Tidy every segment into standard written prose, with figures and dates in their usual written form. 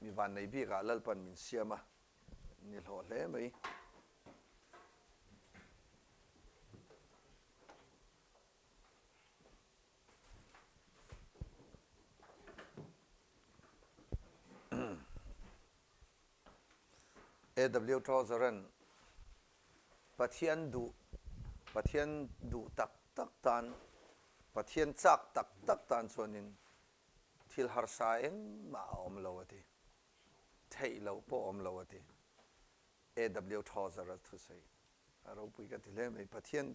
Mi vannei bikah Lalpan min siam a, ni hlawh hle mai. AW Tozer-a'n Pathian duh, Pathian duh tak tak tan, Pathian chak tak tak tan chuanin thil harsa engmah a awm lo a ti. Theih loh pawh awm lo a ti. AW Tozer-a thusawi a ropui ka ti hle mai. Pathian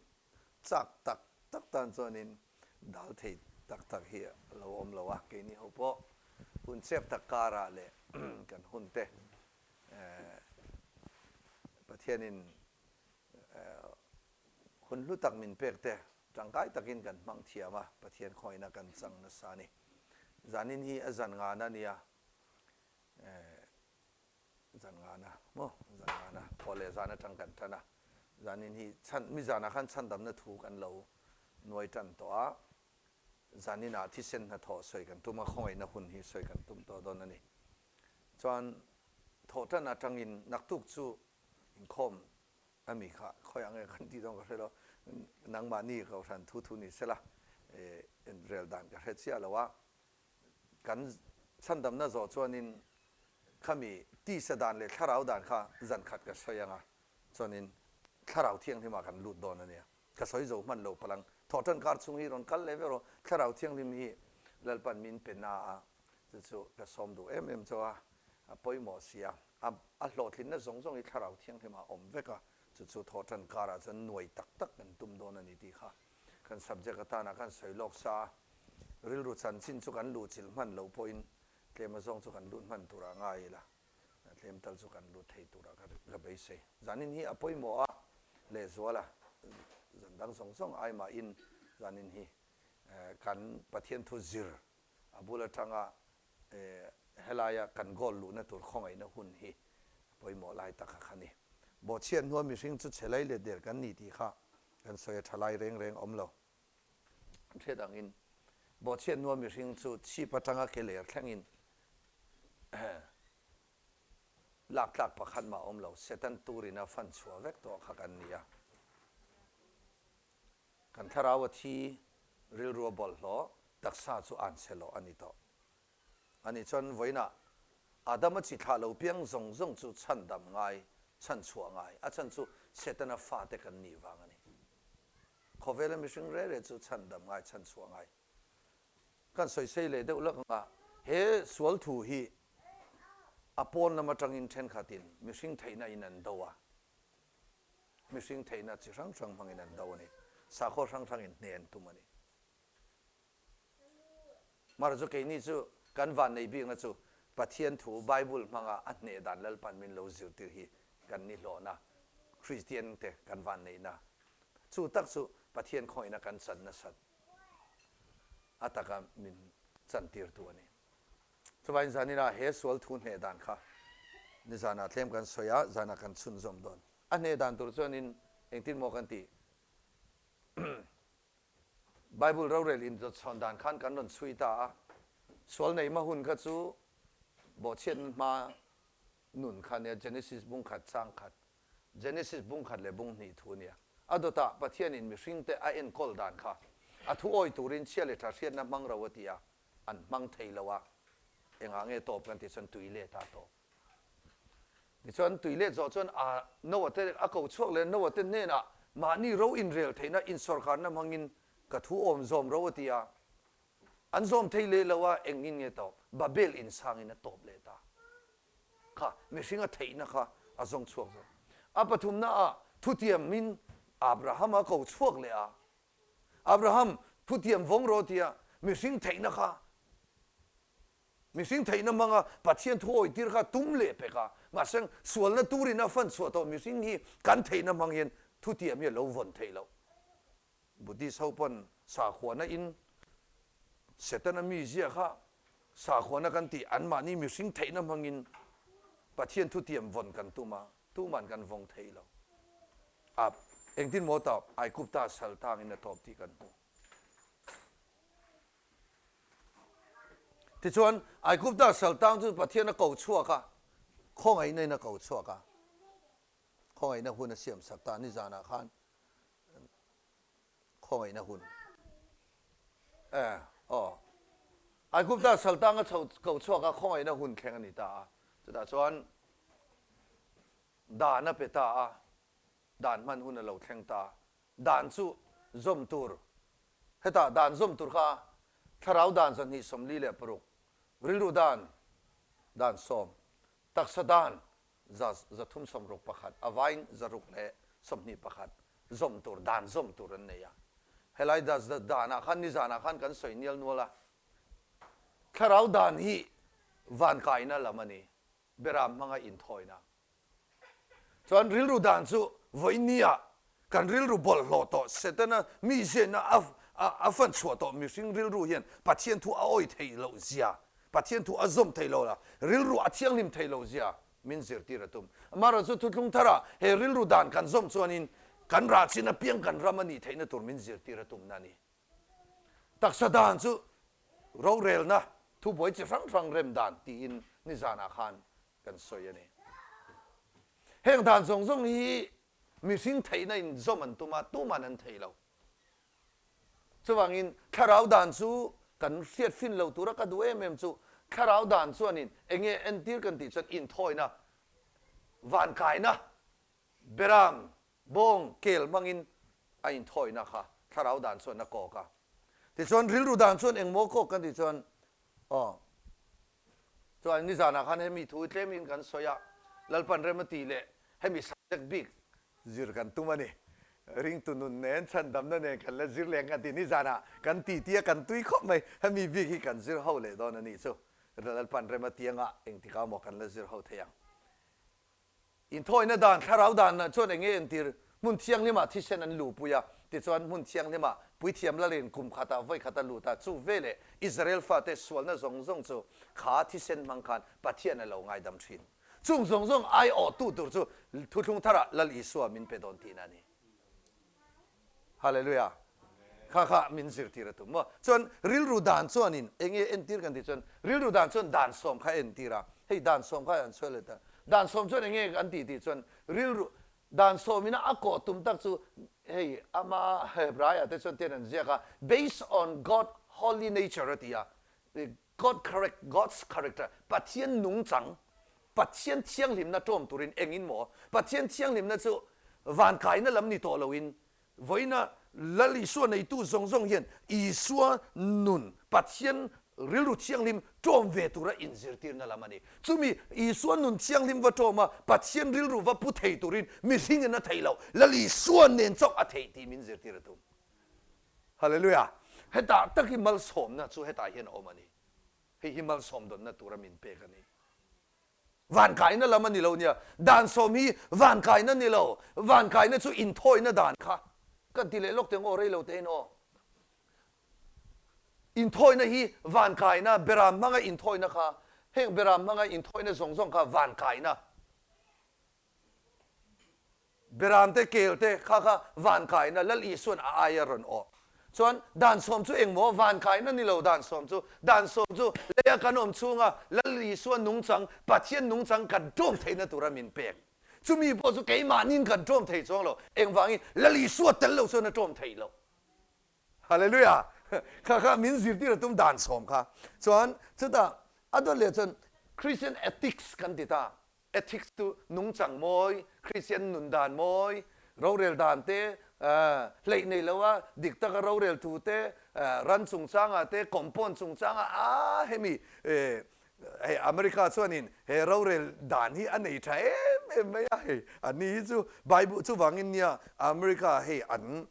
chak tak tak tan chuanin dal thei tak tak hi a lo awm lo a, keini ho pawh hun chep tak karah leh kan hun te Pathianin hun hlu tak min pek te tangkai takin kan hmang thiam a, Pathian khawina kan chang nasa a ni. Zanin hi a zan ngana a nia. Zan ngana maw? Zan ngana thaw leh zan atang kan tan a, zanin hi chhan mi zanah khan chhandamna thu kan lo nuai tan tawh a, zaninah thisen hnathawh sawi kan tum a, khawngaihna hun hi sawi kan tum tawh dawn a ni. Chuan thawh tan atangin naktuk chu inkhawm a mi kha khawi ang nge kan tih dawn ka hre lo, nangmahni kohhran thu thu ni sela rel dan ka hre chiah lo a, Kan chhandamna zawh chuanin khami tisa dan leh thlarau dan kha zan khat ka sawi ang a, chuanin thlarau thianghlimah kan lut dawn a nia. Ka sawi zo hman lo palang thawhtan kar chhung hi rawn kal leh vek rawh. Thlarau thianghlim hi Lalpan min pe na a, chu chu ka sawm duh em em chu a, a pawimawh si a, a hlawhtlinna zawng zawng hi thlarau thianghlimah a awm vek a, chu chu thawhtan karah chuan nuai tak tak kan tum dawn a ni tih kha kan subject atana kan sawi lawk sa a, rilru chanchin chu kan luhchilh hman loh pawhin tlem azawng chu kan lut hman turah ngai ila, tlem tal chu kan lut thei turah ka beisei. Zanin hi a pawimawh a, lehzual a, zan dang zawng zawng ai mahin zanin hi kan Pathian thu zir a bul atanga helaia kan goal luhna tur khawngaihna hun hi pawimawh lai tak a kha ni. Bawhchhiat hnua mihring chu chhe lai leh der kan ni tih kha kan sawi a tha lai reng reng awm lo. An hriat angin bawhchhiat hnua mihring chu chhip atanga ke ler thlengin lak tlak pakhat mah awm lo, Satan turin a fan chhuah vek tawh kha kan ni a. Kan thlarau a thi, rilru a bawlhhlawh, taksa chu an chhe loh a ni tawh. Ani chuan vawiinah Adama chi thlah lo piang zawng zawng chu chhandam ngai, chhanchhuah ngai, a chhan chu Setana fate kan nih vang a ni. Khawvela mihring re re chu chhandam ngai, chhanchhuah ngai. Kan sawisei leh deuh lak anga he sual thu hi a pawn lam atangin thenkhatin mihring theihna in an do a. Mihring theihna chi hrang hrang hmangin an do a ni. Sakhaw hrang hrangin hne an tum a ni. Mara chu keini chu kan vannei bikna chu Pathian thu Bible hmanga a hneh dan Lalpan min lo zirtir hi kan ni hlawhna, Kristian te kan vanneihna. Chu tak chu Pathian khawihna kan chan nasat a taka min chantirtu a ni. Chuvain zaninah he sual thu hneh dan kha nizanah tlem kan sawi a, zanah kan chhunzawm dawn. A hneh dan tur chuanin engtin maw kan tih? Bible rorel indawtchhawn dan khan kan rawn chhui ta a, sual nei hma hun kha chu bawhchhiatna hma nun kha nia, Genesis bung khat chang khat, Genesis bung khat leh bung hnih thu nia. A dawtah Pathianin mihringte a enkawl dan kha a thu awi turin chhia leh tha hriatna hmang ro a ti a, an hmang thei lo a, engah nge tawp kan tih chuan tui let a tawp. Tichuan tui let zawh chuan a Noah te a ko chhuak leh Noah te hnenah mahni ro inrel theihna insawrkarna hmangin ka thu awm zawm ro a ti a, an zawm thei leh lo a, engin nge tawp? Babel insangin a tawp leh ta. Kha mihringa theihna kha a zawng chhuak zawk. A pathumna ah thutiamin Abraham a ko chhuak leh a, Abraham thutiam vawng rawh tia mihring theihna kha mihring theihna hmanga Pathian thu awitir kha tum leh pek a, mahse sualna turin a fan chhuah tawh mihring hi kan theihna hmang hian thutiam hi a lo vawn theih loh. Buddhist ho pawn sakhuana in Setana mizia kha sakhuana kan tih anmahni mihring theihna hmangin Pathian thutiam vawn kan tum a, tuman kan vawng thei lo. Ap, engtin maw tawp, Aigupta sal tangin a tawp tih kan hmu. Tichuan, Aigupta saltang chu Pathian a ko chhuak a, khawngaihna in a ko chhuak a, khawngaihna hun a siam sak ta nizanah khan khawngaihna hun eh aw Aigupta saltang a chho ko chhuak a, khawngaihna hun thleng a ni ta a, chutah chuan dan a pe ta a, dan hman hun a lo thleng ta. Dan chu zawm tur, hetah dan zawm tur kha thlarau dan 246, rilru dan dan sawm, taksa dan 361, a vain 621 zawm tur, dan zawm tur an nei a. Helai danah khan nizanah khan kan sawi nial nual a, thlarau dan hi vankaina lam a ni, beram hmanga inthawina. Chuan rilru dan chu vawinia kan rilru bawlhhlawh tawh Setana miziaina a fan chhuah tawh mihring rilru hian Pathian thu a awi theih loh zia, Pathian thu a zawm theih loh la, rilru a thianghlim theih loh zia min zirtir a tum. Amaherawhchu chu thuthlung tharah he rilru dan kan zawm chuanin kan rah chin apiang kan ram a nih theihna tur min zirtir a tumna a ni. Taksa dan chu rorelna thubuai chi hrang hrang rem dan tiin nizanah khan kan sawi a ni. Heng dan zawng zawng hi mihring theihna in zawm an tum a, tuman an thei lo. Chuvangin thlarau dan chu kan hriat fin lo tura ka duh em em chu thlarau dan chuanin enge entir kan tih chuan inthawina, vankaina, beram, bawng, kel hmangin a inthawina kha thlarau dan chuan a kawk a. Tichuan rilru dan chuan engmaw kawk kan tih chuan aw Chuan nizanah khan hemi thu tlemin kan sawi a, Lalpan rem a tih leh hemi subject bik zir kan tum a ni. Ringtu nun nen, chhandamna nen kan la zir leh ang kan ti. Nizanah kan titi a, kan tui khawp mai. Hemi bik hi kan zir ho leh dawn a nih chu. Lalpan rem a ti anga engtikah maw kan la zir ho thei ang. Inthawina dan, thlarau dan chuan eng nge entir? Hmun thianghlimah thisen an luhpui a, tichuan hmun thianghlimah puithiam lalin kum khatah vawi khat a lut a, chu veleh Israel fate sualna zawng zawng chu kha thisen hmang khan Pathian a lo ngaidam thin. Chung zawng zawng aiawhtu tur chu Thuthlung Tharah Lal Isua min pe dawn tihna a ni. Hallelujah. Kha kha min zirtir a tum maw? Chuan rilru dan chuanin eng nge entir kan tih chuan rilru dan chuan dan sawm kha entir a, hei dan sawm kha an sawi let a, dan sawm chuan eng nge an tih tih chuan rilru dan sawmina a kawh tum tak chu hei ama Hebraiah te chuan tian an ziak a, based on God holy nature a ti a, God correct, God's character, Pathian nungchang, Pathian thianghlimna ṭawm turin engin maw? Pathian thianghlimna chu van kaina lam ni tawh loin, vawiina Lal Isua neitu zawng zawng hian Isua nun, Pathian rilru thianghlim ṭawm ve tura inzirtirna lam a ni. Chumi Isua nun thianghlim va ṭawm a, Pathian rilru va pu thei turin mihringin a theih loh, Lal Isua nen chauh a theih tih min zirtir a tum. Hallelujah! Hetah tak hi malsawmna chu hetah hian a awm a ni. Hei hi malsawm dawnna tura min pek a ni. Van kaina lam a ni lo nia. Dan sawm hi van kaina ni lo. Van kaina chu inthawina dan kha. Kan ti leh lawk teng aw, rei lo tein aw. Inthawina hi van kaina, beram hmanga inthawina kha, heng beram hmanga inthawina zawng zawng kha van kaina. Beram te, kel te kha kha van kaina Lal Isuan a aia rawn awh. Chuan dan sawm chu engmaw van kaina ni lo dan sawm chu. Dan sawm chu leia kan awm chhunga Lal Isua nungchang, Pathian nungchang kan ṭawm theihna tura min pek. Chumi pawh chu keimahniin kan ṭawm thei chuang lo. Engvangin Lal Isua tel lo chuan a ṭawm theih loh. Hallelujah! Kha kha min zirtir a tum dan sawm kha. Chuan chutah a dawt leh chuan Christian ethics kan ti ta. Ethics chu nungchang mawi, Kristian nun dan mawi, rorel dan te, hleih nei loa dik taka rorel thu te, ran chungchangah te, compound chungchangah a hemi hei America chuanin he rorel dan hi a nei tha em em mai a, hei an ni hi chu Bible chuvangin nia America hei an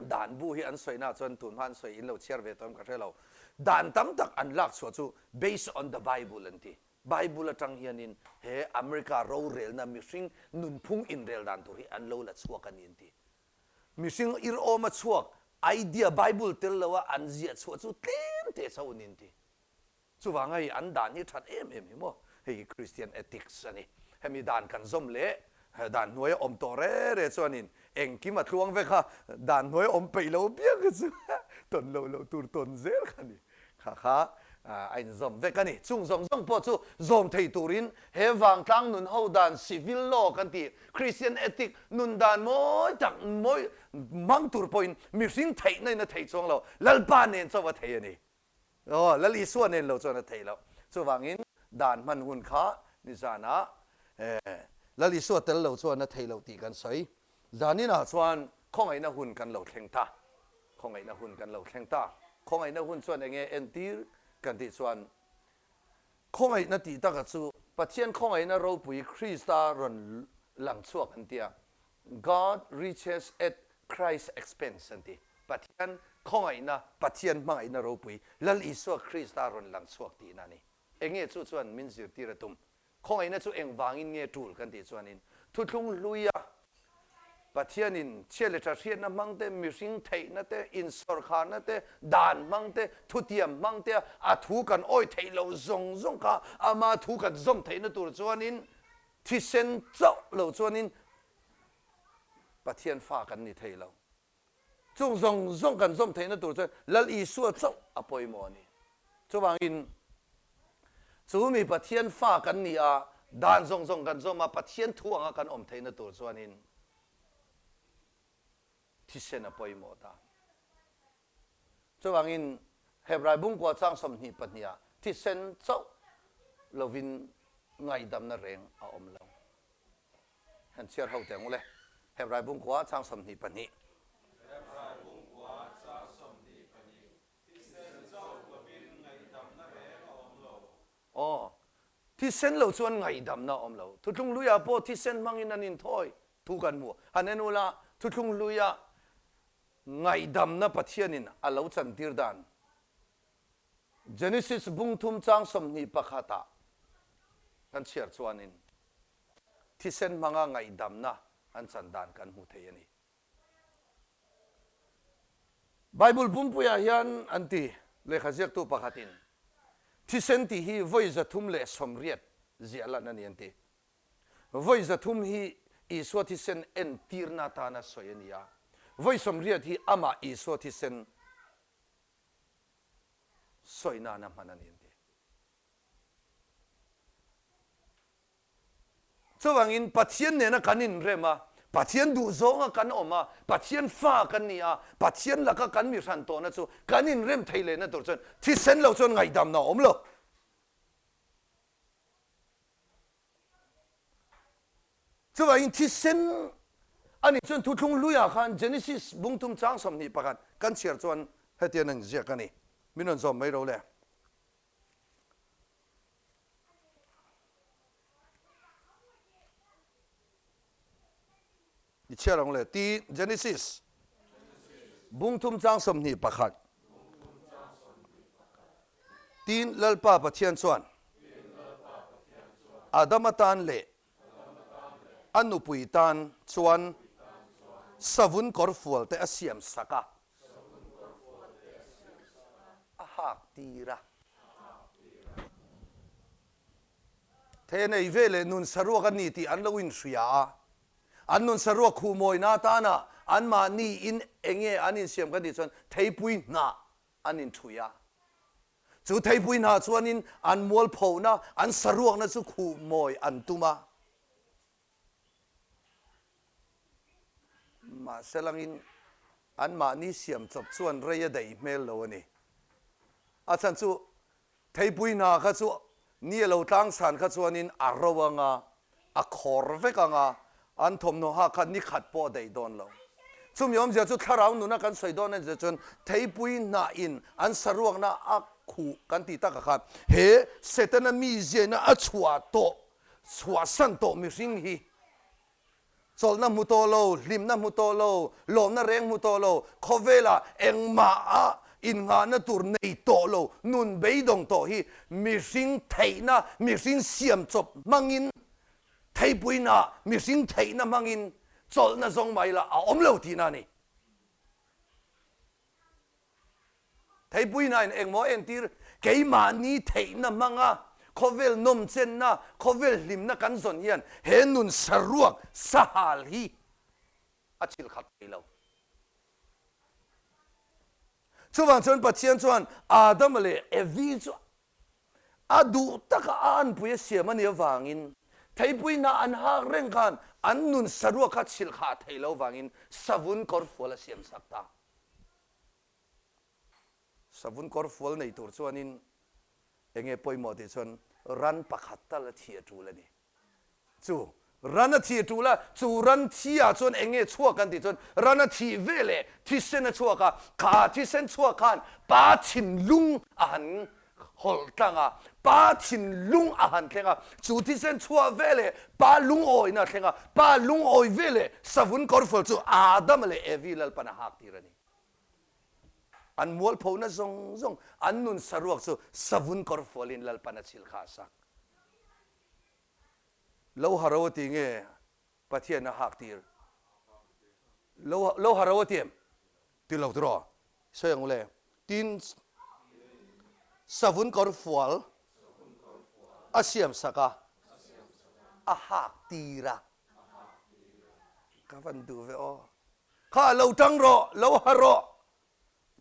dan bu hi an sawina chuan tun hma an sawi in lo chhiar ve tawh em ka hre lo, dan tam tak an lak chhuah chu based on the Bible an ti. Bible atang hianin he America rorelna mihring nunphung inrel dan tur hi an lo la chhuak a ni an ti. Mihring irawma chhuak idea Bible tel loa an ziah chhuah chu tlem te chauh a ni an ti. Chuvanga hei an dan hi that em em hi maw? Hei hi Christian ethics a ni. Hemi dan kan zawm leh dan hnuaia awm tawh re re chuanin engkim a tluang vek a, dan hnuaia awm peih lo piang kha chu tawn loh loh tur tawn zel kha a ni. Kha kha. A inzawm vek a ni. Chung zawng zawng pawh chu zawm thei turin he vangtlang nun ho dan civil law kan tih Christian ethic nun dan mawi tak mawi hmang tur pawhin mihring theihna in a thei chuang lo. Lalpa nen chauh a thei a ni. Aw, Lal Isua nen lo chuan a thei lo. Chuvangin dan hman hun kha nizanah Lal Isua tel lo chuan a thei lo tih kan sawi. Zaninah chuan khawngaihna hun kan lo thleng ta. Khawngaihna hun kan lo thleng ta. Khawngaihna hun chuan enge entir kan tih chuan khawngaihna tih taka chu Pathian khawngaihna ropui Krista rawn lang chhuak an tia. God riches at Christ's expense an ti. Pathian khawngaihna, Pathian hmangaihna ropui Lal Isua Krista rawn lang chhuak tihna a ni. Enge chu chuan min zirtir a tum? Khawngaihna chu engvangin nge tul kan tih chuanin thuthlung hluia Pathianin chhia leh tha hriatna hmang te, mihring theihna te, insawrkharna te, dan hmang te, thutiam hmang te a thu kan awi theih loh zawng zawng kha ama thu kan zawm theihna tur chuanin thisen chauh lo chuanin Pathian fa kan ni thei lo. Chung zawng zawng kan zawm theihna tur chuan Lal Isua chauh a pawimawh a ni. Chuvangin, chu mi Pathian fa kan ni a, dan zawng zawng kan zawm a, Pathian thu anga kan awm theihna tur chuanin thisen a pawimawh ta. Chuvangin, Hebrai bungkua chang 22 ah thisen chauh lovin ngaihdamna reng a awm lo. Han chhiar ho teh ang ule. Hebrai bungkua chang 22. Hebrai bungkua chang 22, Thisen chauh lovin ngaihdamna reng a awm lo. Aw, thisen lo chuan ngaihdamna a awm lo. Thuthlung hluiah pawh thisen hmangin an inthawi thu kan hmu. Han en ula, thuthlung hluia ngaihdamna Pathianin a lo chantir dan Genesis bungthum chang 21 ah kan chhiar chuanin thisen hmanga ngaihdamna an chan dan kan hmu thei a ni. Bible pumpuiah hian an ti, lehkha ziaktu pakhatin thisen tih hi vawi 380 ziah lan a ni an ti. Vawi 300 hi Isua thisen entirna atana sawi a ni a, vawi 80 hi amah Isua thisen sawi nana hman a ni an ti. Chuvangin Pathian nena kan inrem a, Pathian duhzawnga kan awm a, Pathian fa kan ni a, Pathian laka kan mi hran tawhna chu kan inrem thei lehna tur chuan thisen lo chuan ngaihdamna a awm lo. Chuvangin thisen a nih chuan thuthlung hluiah khan Genesis bungthum chang 21 kan chhiar chuan hetiang an inziak a ni. Min rawn zawm mai ro le. I chhiar ang le. Ti Genesis bungthum chang 21. Tin Lalpa Pathian chuan Adama tan leh a nupui tan chuan savun kawrfual te a siam sak a, a hak tir a. The nei ve leh nun saruak a ni tih an lo inhria a, an nun saruak khuhmawina atana anmahni in enge an insiam ka tih chuan theipui hnah an inṭhui a. Chu theipui hnah chuanin an mualphona, an saruakna chu khuhmawi an tum a. Mahse langin anmahni siam chawp chuan rei a daih hmel lo a ni. A chhan chu Theipui hna kha chu ni a lo tlangsan kha chuanin a ro ang a, a khawr vek ang a, an thawmhnaw ha kha ni khat pawh a daih dawn lo. Chumi awmzia chu thlarau nuna kan sawi dawn a ni chuan theipui hnahin an saruakna a khuh kan tih takah khan he Setana miziaina a chhuah tawh, chhuahsan tawh mihring hi Chawlhna hmu tawh lo, hlimna hmu tawh lo, lawmna reng hmu tawh lo, khawvelah engmah a innghahna tur nei tawh lo, nun beidawng tawh hi mihring theihna, mihring siam chawp hmangin, theipuina mihring theihna hmangin chawlhna zawng mai lah a awm lo tihna a ni. Theipuina in engmaw entir keimahni theihna hmanga khawvel nawmchenna, khawvel hlimna kan zawn hian he nun saruak sahal hi a chhilhkhak thei lo. Chuvang chuan Pathian chuan Adama leh Evi chu. A duh taka a anpui a siam a nih avangin theipui hna an hak reng khan an nun saruak kha chhilh khah theih lo vangin savun kawrfual a siam sak ta. Savun kawrfual nei tur chuanin enge pawimawh tih chuan ran pakhat tal a thi a tul a ni. Chu ran a thih tul a, chu ran thi ah chuan eng nge chhuak kan tih chuan ran a thih ve leh thisen a chhuak a, kha thisen chhuak khan pa thinlung a han hawlh tlang a, pa thinlung a han thleng a, chu thisen chhuah ve leh pa lungawina a thleng a, pa lungawi ve leh savun kawrfual chu Adama leh Evi Lalpan a hak tir a ni. An mualphona zawng zawng, an nun saruak chu savun kawrfualin Lalpan a chhilh kha a sak. Lo ha ro a ti nge Pathian a hak tir? Lo lo ha ro a ti em? Ti lo tiraw? Sawi ang ule. Tin, savun kawr fual a siam sak a, a hak tir a. Ka van duh ve aw. Kha lo tang rawh, lo ha rawh.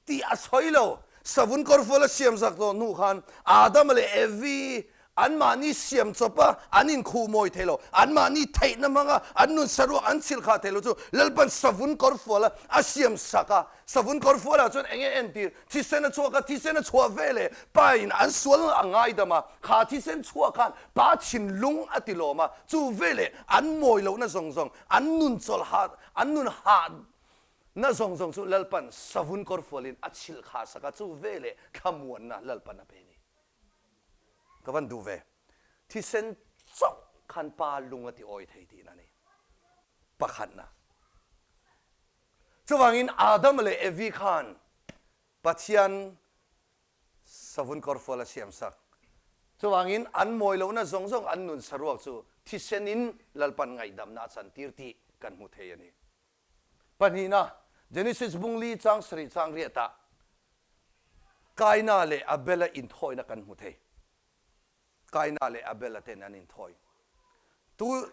Tih a sawi lo. Savun kawrfual a siam zak tawh hnu khan Adama leh Evi anmahni siam chawp a, an inkhuh mawi thei lo. Anmahni theihna hmanga an nun saruak an chhilh khah thei lo chu Lalpan savun kawrfual a a siam sak a. Savun kawrfualah chuan eng nge entir? Thisen a chhuak a, thisen a chhuah ve leh pa in an sual a ngaidam a, kha thisen chhuah khan pa thinlung a ti lawm a, chu ve leh an mawi lohna zawng zawng, an nun chawlh hah, an nun hah Na zawng zawng chu Lalpan savun kawrfualin a chhilh kha sak a, chu ve leh thlamuanna Lalpan a pe ni. Ka van duh ve. Thisen chauh khan pa lung a ti awi thei tihna a ni. Pakhatna. Chuvangin Adam leh Evi khan Pathian savun kawrfual a siam sak. Chuvangin an mawi lohna zawng zawng an nun saruak chu thisen in Lalpan ngaihdamna a chantir tih kan hmu thei a ni. Pahnihna, Genesis bung li chang sarih chang riatah Kaina leh Abela inthawina kan hmu thei. Kaina leh Abela ten an inthawi. Tu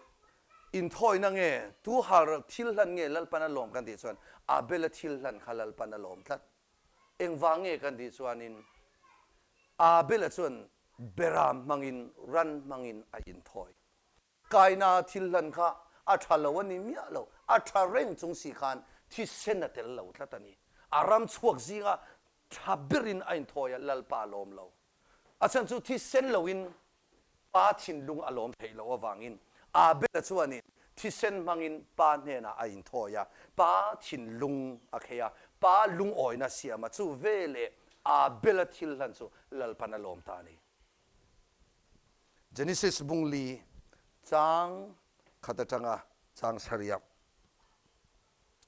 inthawina nge, tu hal thil hlan nge Lalpan a lawm kan tih chuan Abela thil hlan kha Lalpan a lawm tlat. Engvang nge kan tih chuanin Abela chuan beram hmangin, ran hmangin a inthawi. Kaina thil hlan kha a tha lo a ni miah lo, a tha reng chung si khan thisen a tel lo tlat a ni. A ram chhuak zinga tha berin a inthawi a, Lalpa a lawm lo. A chhan chu thisen loin Pa thinlung a lawm theih loh avangin Abel-a chuanin thisen hmangin Pa hnenah a inthawi a, Pa thinlung a khei a, Pa lungawina a siam a, chu veleh Abel-a thil hlan chu Lalpan a lawm ta a ni. Genesis bung li chang khat atanga chang sarih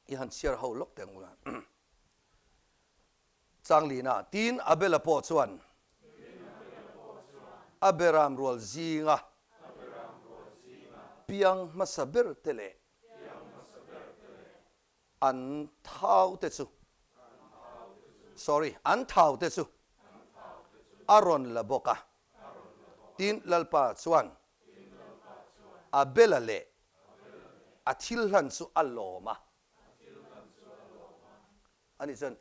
i han chhiar ho lawk teh ang ula. Chang lina tin Abela pawh chuan a beram rual zinga piang hmasa ber te leh An thau te chu sorry an thau te chu a rawn la bawk a. Tin Lalpa chuan Abela leh a thil hlan chu a lawm a. Ani chuan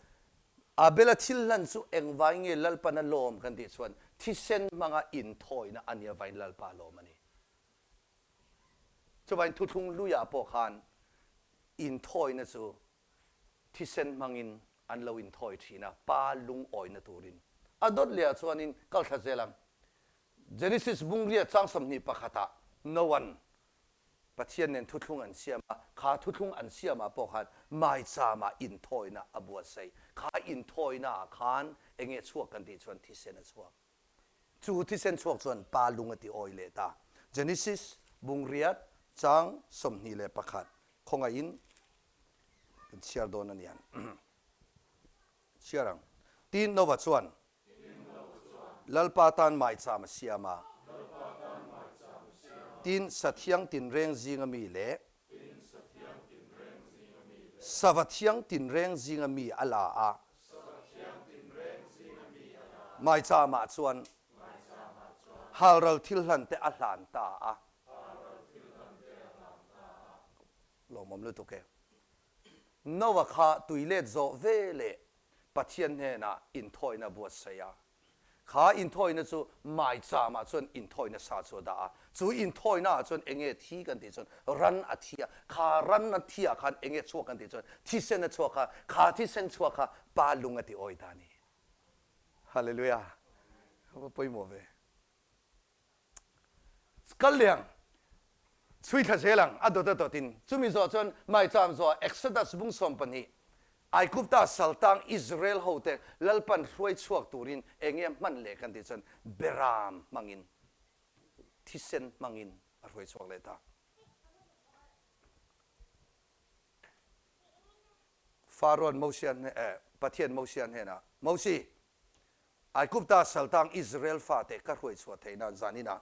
Abela thil hlan chu engvai nge Lalpan a lawm kan tih chuan thisen hmanga inthawina a nia vain Lalpa a lawm a ni. Chuvain thuthlung luiah pawh khan inthawina chu thisen hmangin an lo inthawi thin a, pa lungawina turin. A dawt lehah chuanin kal thla zel ang. Genesis bungria chang 21 ah Noa'n Pathian nen thuthlung an siam a, kha thuthlung an siamah pawh khan maichama inthawina a buatsaih. Kha inthawina ah khan enge chhuak kan tih chuan thisen a chhuak. Chu thisen chhuak chuan pa lung a ti awi leh ta. Genesis bungriat chang 21 khawngaihin kan chhiar dawn a niang. Chhiar ang. Tin Nova chuan Lalpa tan maicham a siam a. Tin sathiang tinreng zinga mi leh Sava thiang tinreng zinga mi a la a. Maicham-ah chuan halral thil hlan te a hlan ta a. Lawmawm lutuk e. Noah kha tui let zawh ve leh Pathian hnenah inthawina buatsaih a. Kha inthawina chu maicham ah chuan inthawina sa chu a dah a. Chu inthawina ah chuan enge thi kan tih chuan ran a thi a. Kha ran a thi ah khan enge chhuak kan tih chuan thisen a chhuak a, kha thisen chhuak kha pa lung a ti awi ta a ni. Hallelujah! Va pawimawh ve. Kal leh ang, chhui thla zel ang, a dawt a dawt in. Chumi zawh chuan maicham zawh Exodus bung 12, Aigupta saltang Israel hote Lalpan hruai chhuak turin eng nge hman leh kan tih chuan Beram hmangin, thisen hmangin a hruai chhuak leh ta. Pharaoh Mosiah Pathian Mosiah hnenah, Mosi, Aigupta saltang Israel fate ka hruai chhuah theih nan zan inah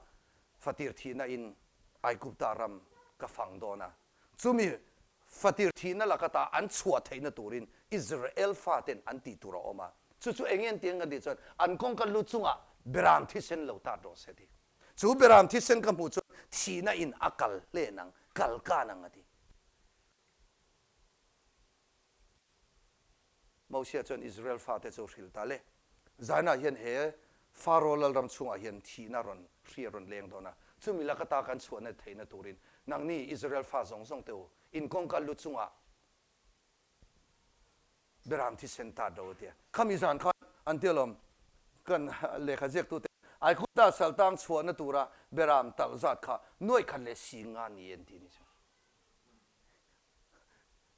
fatir thihna in Aigupta ram ka fang dawn a. Chumi fatir thihna laka ta an chhuah theihna turin Israel faten an tih tur a awm a. Chu chu eng en tiang kan tih chuan an kawngka lu chungah beram thisen lo tat rawh se ti. Chu beram thisen ka hmuh chuan thihna in a kal hlen ang, kal kan ang a ti. Mosia chuan Israel fate chu hrilh ta le. Zainah hian he Faro lalram chhungah hian thihna rawn hri a rawn leng dawn a, chumi laka ta kan chhuahna theihna turin nangni Israel fa zawng zawng te u, in kawngka lu chungah beram thisen tat ro a ti a. Khami zan khan an ti alawm, kan lehkha ziaktute Aigupta saltang chhuahna tura beram talh zat kha nuaih khat leh sing nga ni an ti a ni chu.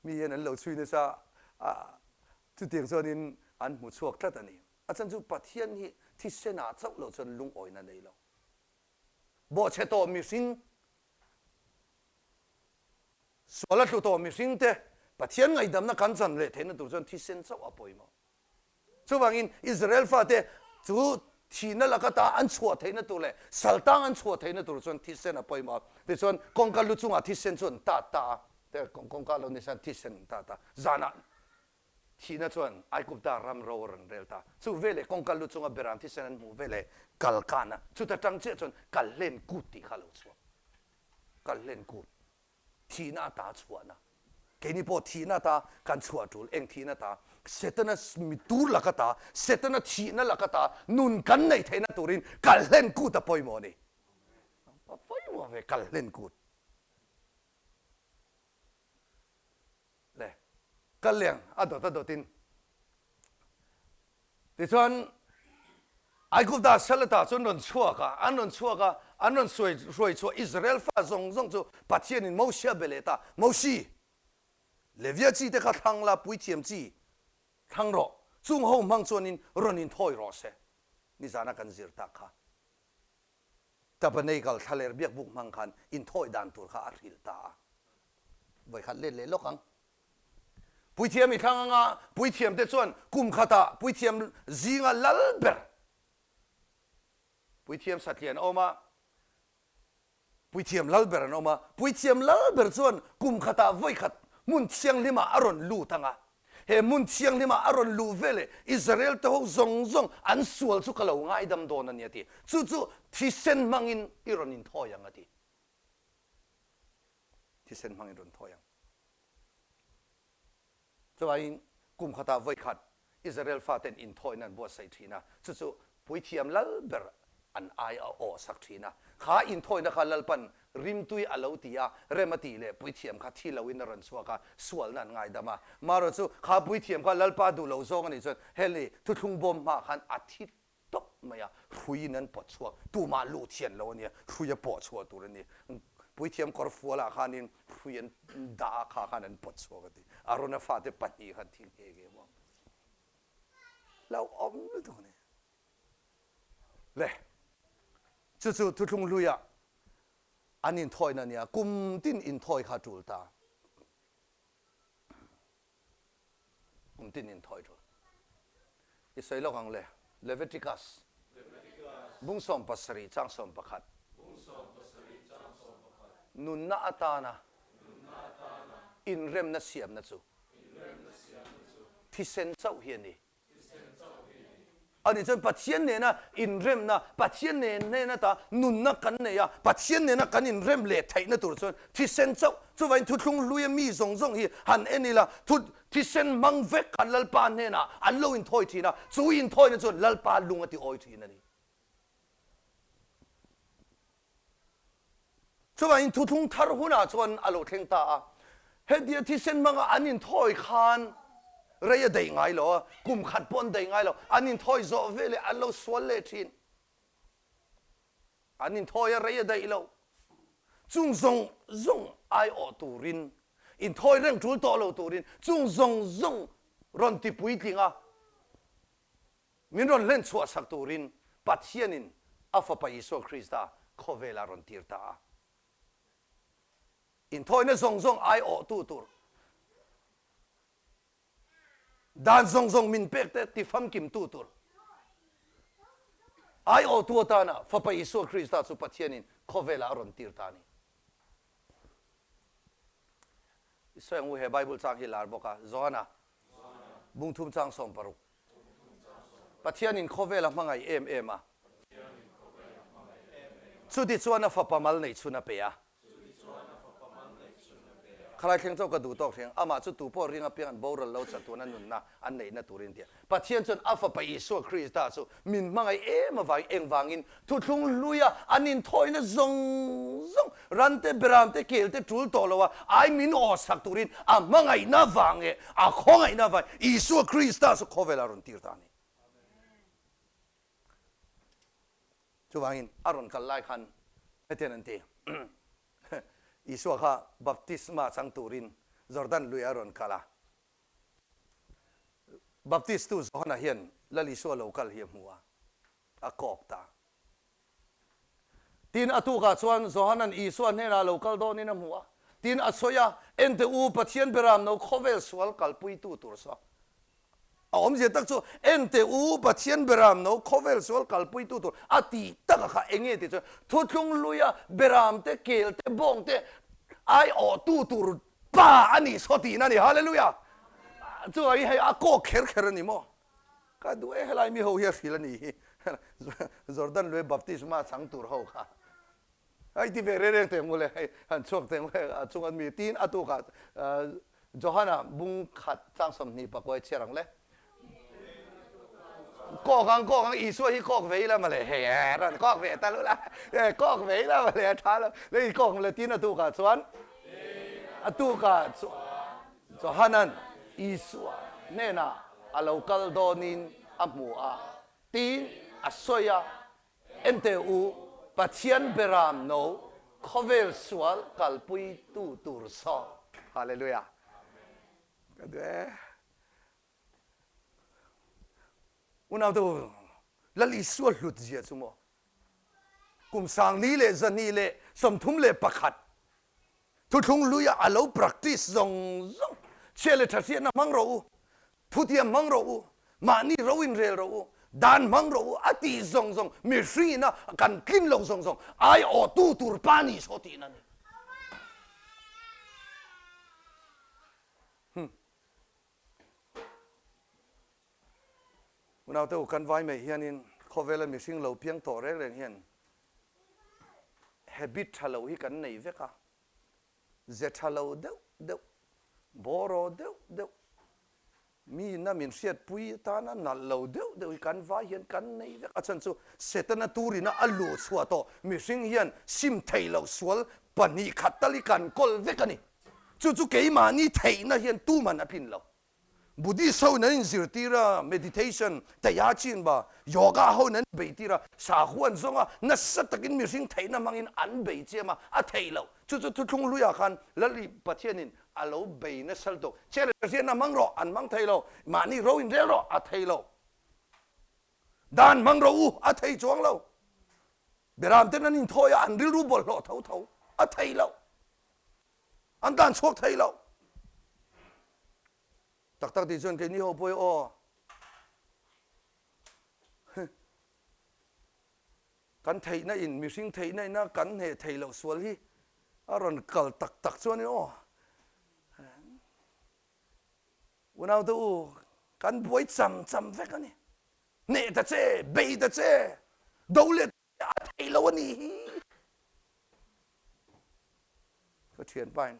Mi hian an lo chhui nasa a, chutiang chuanin an hmu chhuak tlat a ni. A chhan chu Pathian hi thisen ah chauh lo chuan lungawina nei lo. Bawhchhe tawh mihring, sual a tlu tawh mihring te Pathian ngaihdamna kan chan leh theihna tur chuan thisen chauh a pawimawh. Chuvangin Israel fate chu thihna laka ta an chhuah theihna tur leh saltang an chhuah theihna tur chuan thisen a pawimawh a. Tichuan kawngka lu chungah thisen chu an tat ta a, kawngka lo ni chuan thisen an tat a. Zanah thihna chuan Aigupta ram ro a rawn rel ta. Chu veleh kawngka lu chunga beram thisen an hmuh veleh kal kan a, chuta tang chiah chuan kalhlen kut tih kha a lo chhuak. Kalhlen kut. Thihna ata chhuahna. Keini pawh thihna ata kan chhuah tul. Eng thihna ata? Setana mitur lak ata, Setana thihna lak ata nun kan neih theihna turin kalhlen kut a pawimawh a ni. A pawimawh ve kalhlen kut. Le, kal leng a dawt a dawtin. Tichuan, Aigupta Salata chu an rawn chhuak a, an rawn chhuak a, an rawn suai hruai chhuah Israel fa zawng zawng chu Pathianin Mosia be leh ta, Mosi, Levia chi te kha thlang la, puithiam chi thlang rawh, chung ho hmang chuanin rawn inthawi rawh se, nizana kan zir tak kha. Tabernacle thlaler biakbuk hmang khan inthawi dan tur kha a hrilh ta a. Vawikhat let leh lawk ang. Puithiam i thlang anga puithiam te chuan kum khatah puithiam zinga lal ber puithiam satlian a awm a, puithiam lal ber an awm a, puithiam lal ber chuan kum khatah vawikhat hmun thianghlimah a rawn lut ang a. He hmun thianghlimah a rawn luh veleh Israel te ho zawng zawng an sual chu ka lo ngaidam dawn a ni a ti. Chu chu thisen hmangin i rawn inthawi ang a ti. Thisen hmangin rawn thawi ang. Chuvangin kum khatah vawi khat Israel faten inthawina an buatsaih thin a, chu chu puithiam lal ber an ai a awh sak thin a. Kha inthawina kha Lalpan rimtui a lo ti a, rem a tih leh puithiam kha thi loin a rawn chhuak a, sualna an ngaidam a. Marawh chu kha puithiam kha Lalpa duh lo zawng a nih chuan heli thuthlung bawm hmaah khan a thi tawp mai a, hruiin an pawt chhuak, tumah luh thian lo a nia, hrui a pawh chhuah tur a ni. Puithiam kawr fualah khanin hrui an dah a, kha khan an pawt chhuak a ti. Arona fate pahnih khan thi nghe nghe maw? Hlauhawm lutuk a ni. Le, chu chu thuthlung hluiah an inthawina a nia, kum tin inthawi kha a tul ta. Kum tin inthawi tul. I sawi lawk ang le, Leviticus, bung 17 chang 11. Nunna atana inremna siamna chu thisen chauh hi a ni. Ani chuan Pathian nena inremna, Pathian nen hnena ta nunna kan nei a, Pathian nena kan inrem leh theihna tur chuan thisen chauh, chuvangin thuthlung hluia mi zawng zawng hi han en ila, thu thisen hmang vek khan Lalpa hnenah an lo inthawi thin a, chu inthawina chuan Lalpa lung a ti awi thin a ni. Chuvangin thuthlung thar hunah chuan a lo thleng ta a, hetia thisen hmanga an inthawi khan rei a daih ngai lo a, kum khat pawh an daih ngai lo, an inthawi zawh veleh an lo sual leh thin. An inthawi a rei a daih lo. Chung zawng zawng aiawh turin, inthawi reng tul tawh lo turin chung zawng zawng rawn ti puitling a, Min rawn hlen chhuah sak turin Pathianin a Fapa Isua Krista khawvelah rawn tir ta a. Inthawina zawng zawng aiawhtu tur, dan zawng zawng min pek te tifamkimtu tur aiawhtu atana Fapa Isua Krista chu Pathianin khawvelah a rawn tir ta a ni. I sawi ang u he Bible chang hi lar bawk a, Johana bungthum chang 16. Pathianin khawvel a hmangaih em em a, chutichuan a fapa mal neih chhun a pe a. Khalai thleng chauh ka duh tawk hreng, amah chu tu pawh ring apiang an boral lo chatuan a nunna an neihna turin tia. Pathian chuan a fapa Isua Krista chu min hmangaih em avangin engvangin thuthlung hluia an inthawina zawng zawng rante beramte kelte tul tawh lo a ai min awhsak turin a hmangaihna vang leh a khawngaihna vangin Isua Krista chu khawvelah a rawn tir ta a ni. Chuvangin a rawn kal lai khan hetiang an ti, Isua kha baptisma chang turin Jordan lui a rawn kal a. Baptistu Johana hian Lal Isua lo kal hi a hmu a, a kawk ta. Tin, a tukah chuan Johanan Isua hnenah lo kal dawnin a hmu a. Tin, a sawi a, Ente u, Pathian beram no khawvel sual kalpuitu tur saw. A awmzia tak chu, Ente u, Pathian beram no khawvel sual kalpuitu tur a tih taka kha eng nge tih chuan thuthlung hluia beram te, kel te, bawng te aiawhtu tur pa a nih saw tihna a ni. Hallelujah! Chuvangin hei a kawk kher kher a ni maw? Ka duh e, helai mi ho hi a hrilh a nih hi. Jordan lui baptisma chang tur ho kha. Hei ti ve reng reng teh ang u le, hei han chhuak teh ang u le, a chunga mi tin a tukah Johana bung khat chang 24 chhiar ang le. Kawk ang kawk ang Isua hi kawk ve ila mawle, hei rawn kawk ve ta lu la, kawk ve ila mawle a tha lo, le kawk mawle tin a tukah chuan a tukah chuan Johanan Isua hnenah a lo kal dawnin a hmu a, tiin a sawi a, Enteh u, Pathian beram no khawvel sual kalpuitu tur saw. Hallelujah. Ka duh e. Unaute u, Lal Isua hlut zia chu maw? Kum 2031 Thuthlung hluia a lo practice zawng zawng, chhia leh tha hriatna hmang rawh u, thutiam hmang rawh u, mahni ro inrel rawh u, dan hmang rawh u a tih zawng zawng, mihringina kan tlin lo zawng zawng aiawhtu tur pa ni saw tihna a ni. Hmm. Unaute u, kan vai mai hianin khawvela mihring lo piang tawh reng reng hian habit tha lo hi kan nei vek a, ze tha lo deuh deuh, bawraw deuh deuh, mi na min hriatpui atana nalh lo deuh deuh hi kan vai hian kan nei vek a, chhan chu Setana turina a luh chhuah tawh mihring hian sim theih loh sual pahnih khat tal hi kan kawl vek a ni. Chu chu keimahni theihna hian tuman a tlin lo. Buddhist ho in an inzirtir a, meditation, taiha chin ba, yoga ho in an beitir a, sakhua an zawng a, nasa takin mihring theihna hmangin an bei chiam a, a theih loh. Chu chu thuthlung hluiah khan Lali Pathianin a lo bei nasa lutuk. Chhe leh hriatna hmang rawh, an hmang thei lo. Mahni ro inrel rawh, a thei lo. Dan hmang rawh u, a thei chuang lo. Beram ten an inthawi a, an rilru bawlhhlawh tho tho, a thei lo. An dan chhuak thei lo. Tak tak tih chuan keini ho pawh hi aw kan theihna in mihring theihna ina kan hneh theih loh sual hi a rawn kal tak tak chuan in aw unaute u kan buai cham cham vek a ni. Hneh ta che, bei ta che, do leh ta che, a theih lo a nih hi. Ka thianpa in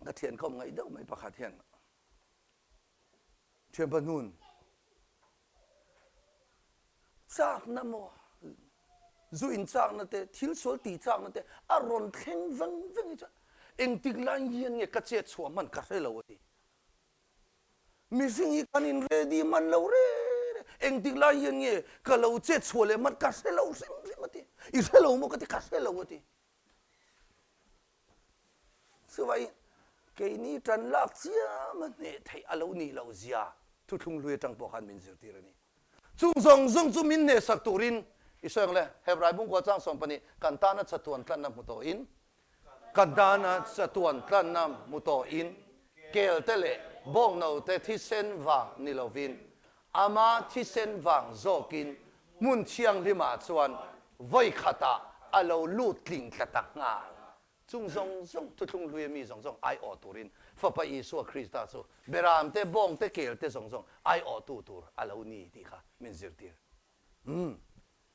ka thian khawm ngaih deuh mai pakhat hian thianpa hnun chakna maw zu in chakna te thil sual ti chakna te a rawn thleng veng veng hi chuan engtik lai hian nge ka chet chhuah hman ka hre lo a ti. Mihring hi kan in ready hman lo re re, engtik lai hian nge ka lo chet chhuah leh hman ka hre lo hrim hrim a ti. I hre lo maw ka ti, ka hre lo a ti. Chuvai keini tan lak chiam a hneh theih a lo nih loh zia thuthlung hlui atang pawh khan min zirtir a ni. Chung zawng zawng chu min hnehsak turin i sawi ang le, Hebrai bungkua chang 12 kan tana chatuan tlanna hmu tawhin Kan tana chatuan tlanna hmu tawhin kelte leh bawngnote thisen vang ni lovin ama thisen vang zawkin hmun thianghlimah chuan vawi khatah a lo lut tling tla ta nghal. Chung zawng zawng thuthlung hlui ami zawng zawng aiawh turin Fapa Isua Krista chu beramte, bawngte, kelte zawng zawng aiawhtu tur a lo ni tih kha min zirtir. Umm.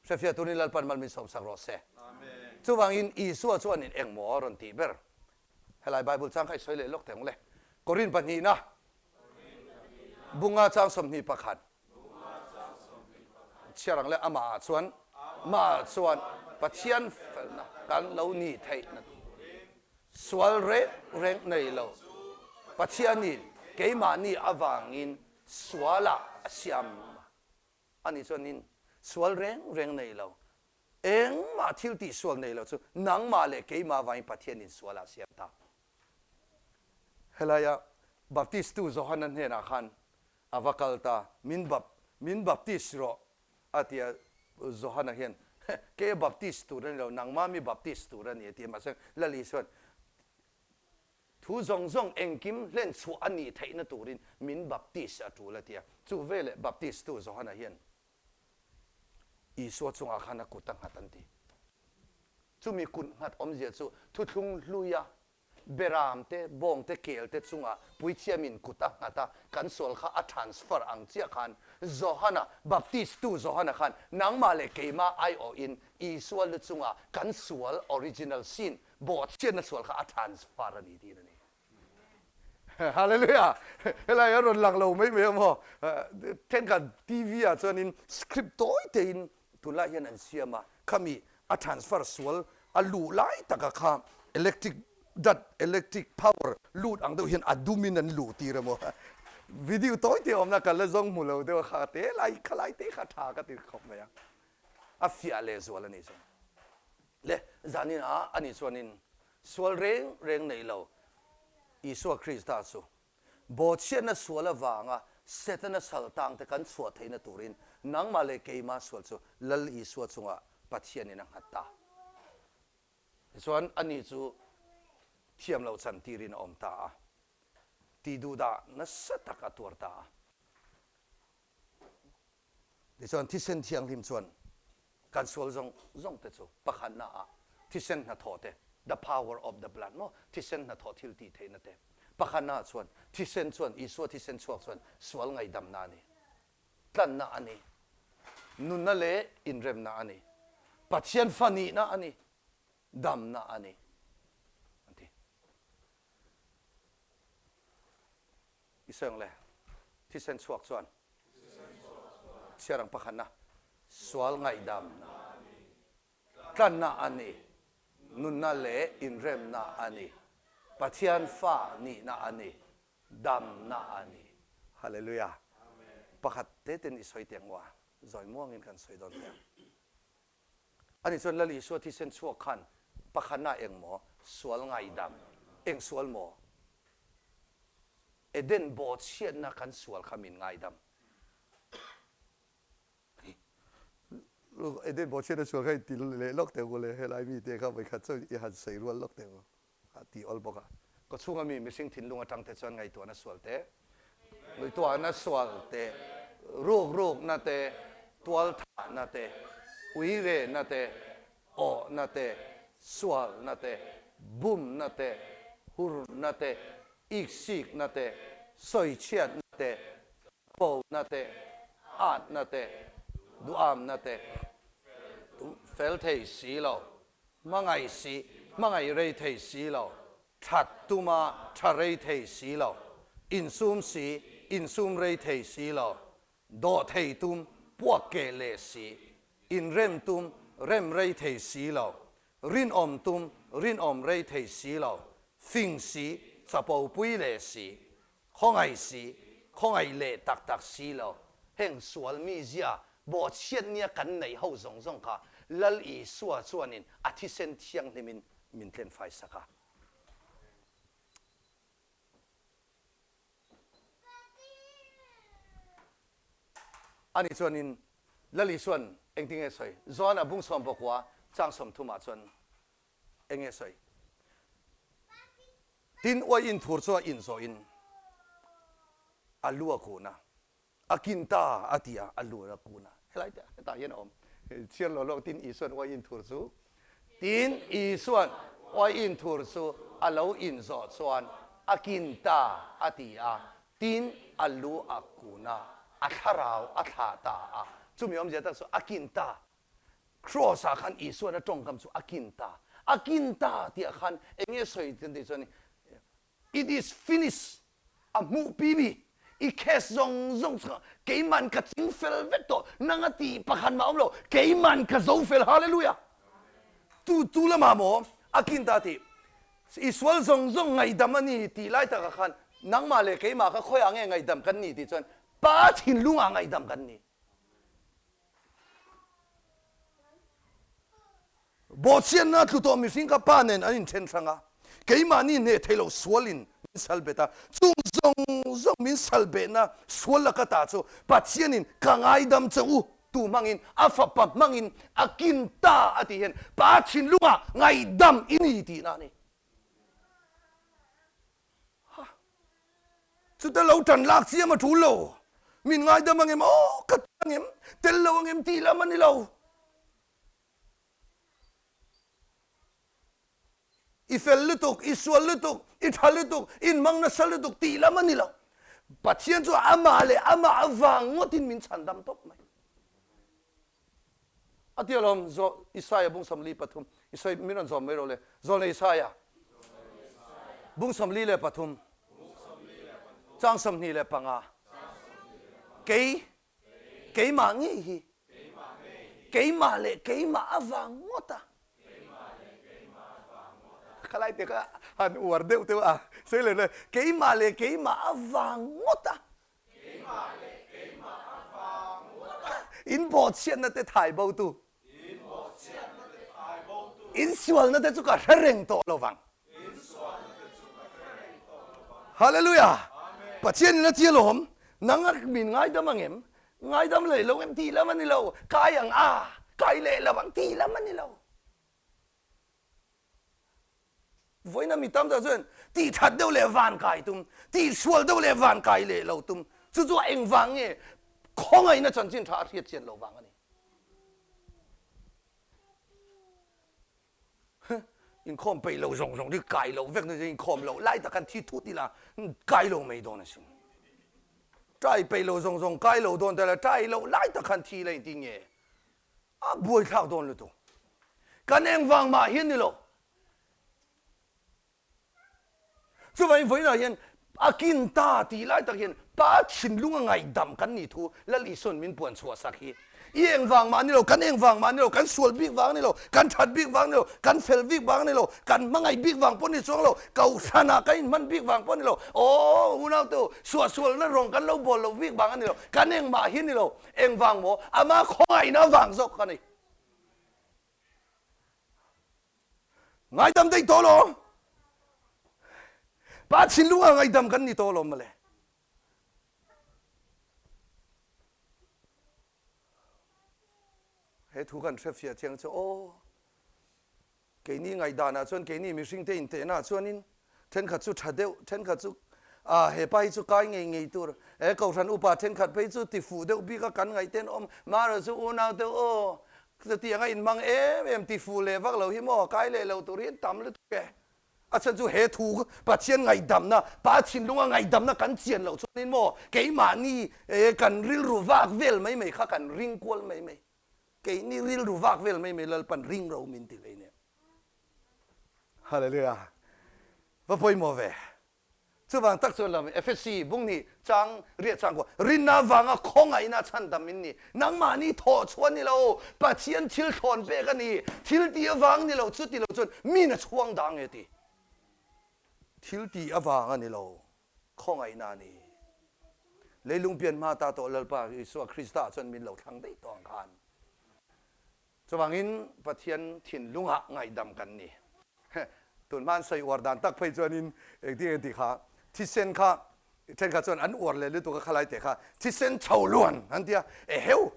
Hrefiah turin Lalpan mal min sawmsak rawh se. Chuvangin Isua chuanin engmaw a rawn tih ber? Helai Bible chang kha i sawi leh lawk teh ang le. Korin pahnihna, bunga chang 21. Chhiar ang le, amah ah chuan, mah ah chuan Pathian felna kan lo nih theihna sual reng reng nei lo Pathianin keimahni avangin sualah a siam a. Ani chuanin sual reng reng nei lo, engmah thil tih sual nei lo chu nangmah leh keimah avangin Pathianin sualah a siam ta. Helaia Baptistu Johana hnenah khan a va kal ta, Min bap, min baptist rawh, a ti a. Johana hian, Kei a baptist tur a ni lo, nangmah mi baptist tur a ni, a ti a. Mahse, Lal Isua'n, Thu zawng zawng engkim hlen chhuah a nih theihna turin min baptist a tul a ti a. Chu veleh baptist-tu Johana hian Isua chungah khan a kut a nghat an ti. Chumi kut nghat awmzia chu thuthlung hluia beram te, bawng te, kel te chungah puithiamin kut a nghat a, kan sual kha a transfer ang chiah khan Johana, baptist-tu Johana khan nangmah leh keimah aiawhin Isua lu chungah kan sual original sin Bawhchhiatna sual kha a transfer a ni tiin a ni. Hallelujah! Helai a rawn lang lo mai mai a maw? Thenkhat TV ah chuanin script tawi tein tunlai hian an siam a, khami a transfer sual a luh lai taka kha electric dat electric power lut ang deuh hian a dumin an luh tir a maw? Video tawi te awmna ka la zawng hmu lo deuh a kha te lai khalai te kha tha ka ti khawp mai a, a fiah lehzual a ni chu. Le zanin ah ani chuanin sual reng reng nei lo Isua Krista chu bawhchhiatna sual avanga Setana sal tang te kan chhuah theihna turin nangmah leh keimah sual chu Lal Isua chungah Pathianin a nghat ta. Tichuan ani chu thiam loh chan tirin a awm ta a, tih duhdah nasa tak a tuar ta a. Tichuan thisen thianghlim chuan kan sual zawng zawng te chu pakhatna ah thisen hnathawh te, the power of the blood maw, thisen hnathawh thil tih theihna te, pakhatna ah chuan thisen chuan Isua thisen chhuak chuan sual ngaihdamna a ni, tlanna a ni, nunna leh inremna a ni, Pathian fa nihna a ni, damna a ni an ti. I sawi ang le, thisen chhuak chuan chhiar ang pakhatna, sual ngaihdamna, tlanna a ni, nunna leh inremna a ni, Pathian fa nihna a ni, damna a ni. Hallelujah. Pakhat te ten i sawi teh ngua, zawi muangin kan sawi dawn teh ang. Ani chuan Lal Isua thisen chhuak khan pakhatna eng maw? Sual ngaihdam. Eng sual maw? Eden bawhchhiatna kan sual kha min ngaidam. Eden bawhchhiatna sual kha i ti leh lawk teh u le, helai mite kha vawikhat chuan i han sawi rual lawk teh u. a ti awl bawk a. Kawchhunga mi mihring thinlung atang te chuan ngaihtuahna sual te, ngaihtuahna sual te, rukrukna te, tualthahna te, uirehna te, awhna te, sualna te, bumna te, hurna te, iksikna te, sawichhiatna te, chapona te, Atna te, duhamna te, fel thei si lo, hmangaih si, hmangaih rei thei si lo, that tuma tha rei thei si lo, insum si, insum rei thei si lo, dawh thei tum, puak keh leh si, inrem tum, rem rei thei si lo, rinawm tum, rinawm rei thei si lo, fing si, chapo pui leh si, Khawngaih si, khawngaih leh tak tak si lo. Heng sual mizia bawhchhiat nia kan neih ho zawng zawng kha Lal Isua chuanin a thisen thianghlimin min tlenfai sak a. Ani chuanin Lal Isua'n engtinge sawi? Joana bung sawmpakua chang sawmthumah chuan enge sawi? Tin, uai in thur chu a inzawhin a lu a kun a, a kin ta a ti a, a lu a kun a. Helai te hetah hian a awm. Chhiar lo lawk, tin Isua'n uai in thur chu, tin Isua'n uai in thur chu a lo inzawh chuan a kin ta a ti a, tin a lu a kun a, a thlarau a thlah ta a. Chumi awmzia tak chu a kin ta Cross ah khan Isuan a tawngkam chu a kin ta. A kin ta tih ah khan eng nge sawi kan tih chuan It is finished a hmuh pi mi i case zawng zawng chu keiman ka ching fel vek tawh nang a tih pakhat mah awm lo keiman ka zo fel Hallelujah tu tu lamah maw a kin ta tih i sual zawng zawng ngaihdam a ni tih lai takah khan nangmah leh keimah kha khawiah nge ngaihdam kan ni tih chuan Pa thinlungah ngaihdam kan ni. Bawhchhiatna tlu tawh mihring kha pa nen an inthen hrang a, keimahni hneh theih loh sualin min sal bet a, chung zawng zawng min sal behna sual laka ta chu Pathianin ka ngaidam che u tu hmangin a fapa hmangin a kin ta a tih hian Pa thinlungah ngaihdam i ni tihna a ni. Ha! Chuta lo tan lak chiam a tul lo. Min ngaidam ang em? Aw, ka tel ang em? Tel lo ang em tih lam a ni lo. I fel lutuk, i sual lutuk, i tha lutuk, i inhmang nasa lutuk tih lam a ni lo. Pathian chu amah leh amah avang ngawtin min chhandam tawp mai. A ti alawm, Zaw Isaia bung 43, i sawi min rawn zawm mai rawh le. Zawlnei Isaia bung 43, chang 25. Kei, keimah ngei hi, keimah leh keimah avang ngawt a. Khalai te kha han uar deuh deuh a, sawi leh leh, keimah leh keimah avang ngawt a. Keimah leh keimah a vang ngawt a. In bawhchhiatna te thai bo tu. In bawhchhiatna te thai bo tu. In sualna te chu ka hre reng tawh lo vang. In sualna te chu ka hre reng tawh lo vang. Hallelujah! Amen. Pathian in a ti alawm, nang a min ngaidam ang em? Ngaidam leh lo em tih lam a ni lo, kai ang a, kai leh lo ang tih lam a ni lo. Vawiina mi tam tak chuan tih that deuh leh van kai tum, tih sual deuh leh van kai leh lo tum. Chu chu a engvang nge khawngaihna chanchin tha a hriat chian lo vang a ni. Inkhawm peih lo zawng zawng hi kai lo vek na chu inkhawm loh lai tak khan thi thut ila kai lo mai dawn asin. Tai peih lo zawng zawng kai lo dawn ta la tai loh lai tak khan thi la inti nge? A buaithlak dawn lutuk. Kan engvang mah hian ni lo. Chuvangin vawiinah hian a kin ta tih lai tak hian Pa thinlung a ngaihdam kan nih thu Lal Isua'n min puan chhuah sak hi. I engvang mah ni lo, kan engvang mah ni lo, kan sual bik vang ni lo, kan that bik vang ni lo, kan fel bik vang ni lo, kan hmangaih bik vang pawh ni chuang lo, kohhranah kan inhman bik vang pawh ni lo, aw unaute u, suahsualna rawng kan lo bawl lo bik vang a ni lo, kan engmah hi ni lo. Engvang maw? Ama khawngaihna vang zawk ka ni. Ngaidam daih tawh lo. Pa thinlung ah ngaidam kan ni tawh lo mawle. He thu kan hre fiah chiang chu aw. Keini ngaihdanah chuan keini mihringte intehnaah chuanin thenkhat chu tha deuh, thenkhat chu ah he pa hi chu kai ngei ngei tur, he kohhran upa thenkhat phei chu tifuh deuh bik a kan ngaih ten awm, mahrawh chu unau deuh aw chutiang a inhmang em em tifuh leh vak lo hi maw kai leh lo tur hi an tam lutuk e. A chhan chu he thu Pathian ngaihdamna, Pa thinlunga ngaihdamna kan chian loh chuanin maw keimahni kan rilru vak vel mai mai kha kan ring kual mai mai. Keini rilru vak vel mai mai Lalpan ring ro min ti hlei nia. Hallelujah. Va pawimawh ve. Chuvang tak chuan lam Efesi bung nih chang riah chang kua rinna vanga khawngaihna chhandam in ni. Nangmahni thawh chhuah ni lo, Pathian thil thlawn pek a ni. Thil ti avang ni lo, chuti lo chuan min a chhuang dang e ti. Thil ti avang a ni lo, khawngaihna a ni. Leilung pian hma ta tawh Lalpa Isua Krista chuan min lo thlang daih tawh ang khan. Chuvangin Pathian thinlungah ngaihdam kan ni. Tun hma an sawi uar dan tak phei chuanin engtin nge tih kha thisen kha thenkhat chuan an uar leh lutuk a khalai teh kha thisen chho luan an ti a, eheu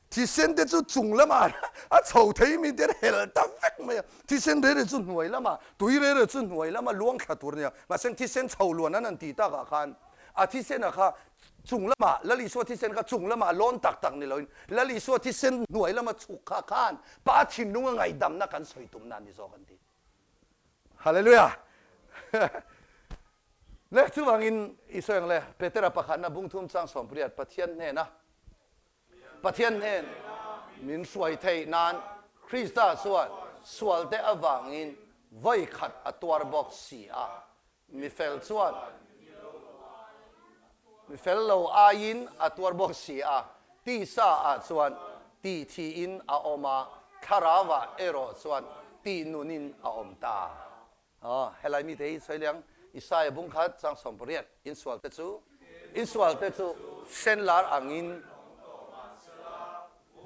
thisen te chu chung lamah a chho thei mi te an hel ta vek mai a, thisen rere chu hnuai lamah tui rere chu hnuai lama luang thla tur a nia, mahse thisen chho luan an han tih takah khan a thisen a kha Chung lamah Lal Isua thisen kha chung lamah lawn tak tak ni loin Lal Isua thisen hnuai lama chhuk kha khan Pa thinlunga ngaihdamna kan sawi tumna a ni zawk an ti. Hallelujah! Le chuvangin Isua eng le Petera pakhatna bungthum chang sawmpariat Pathian hnena Pathian hnen min hruai theih nan Krista chuan sualte avangin vawi khat a tuar bawk si a. Mi fel chuan mi fel lo aiin a tuar bawk si a, tisa ah chuan tih thiin a awm a, thlarau ah erawh chuan tih nunin a awm ta. Aw, helai mite hi sawi leh ang, Isaia bung khat chang 80, insual te chu, insual te chu senlar angin,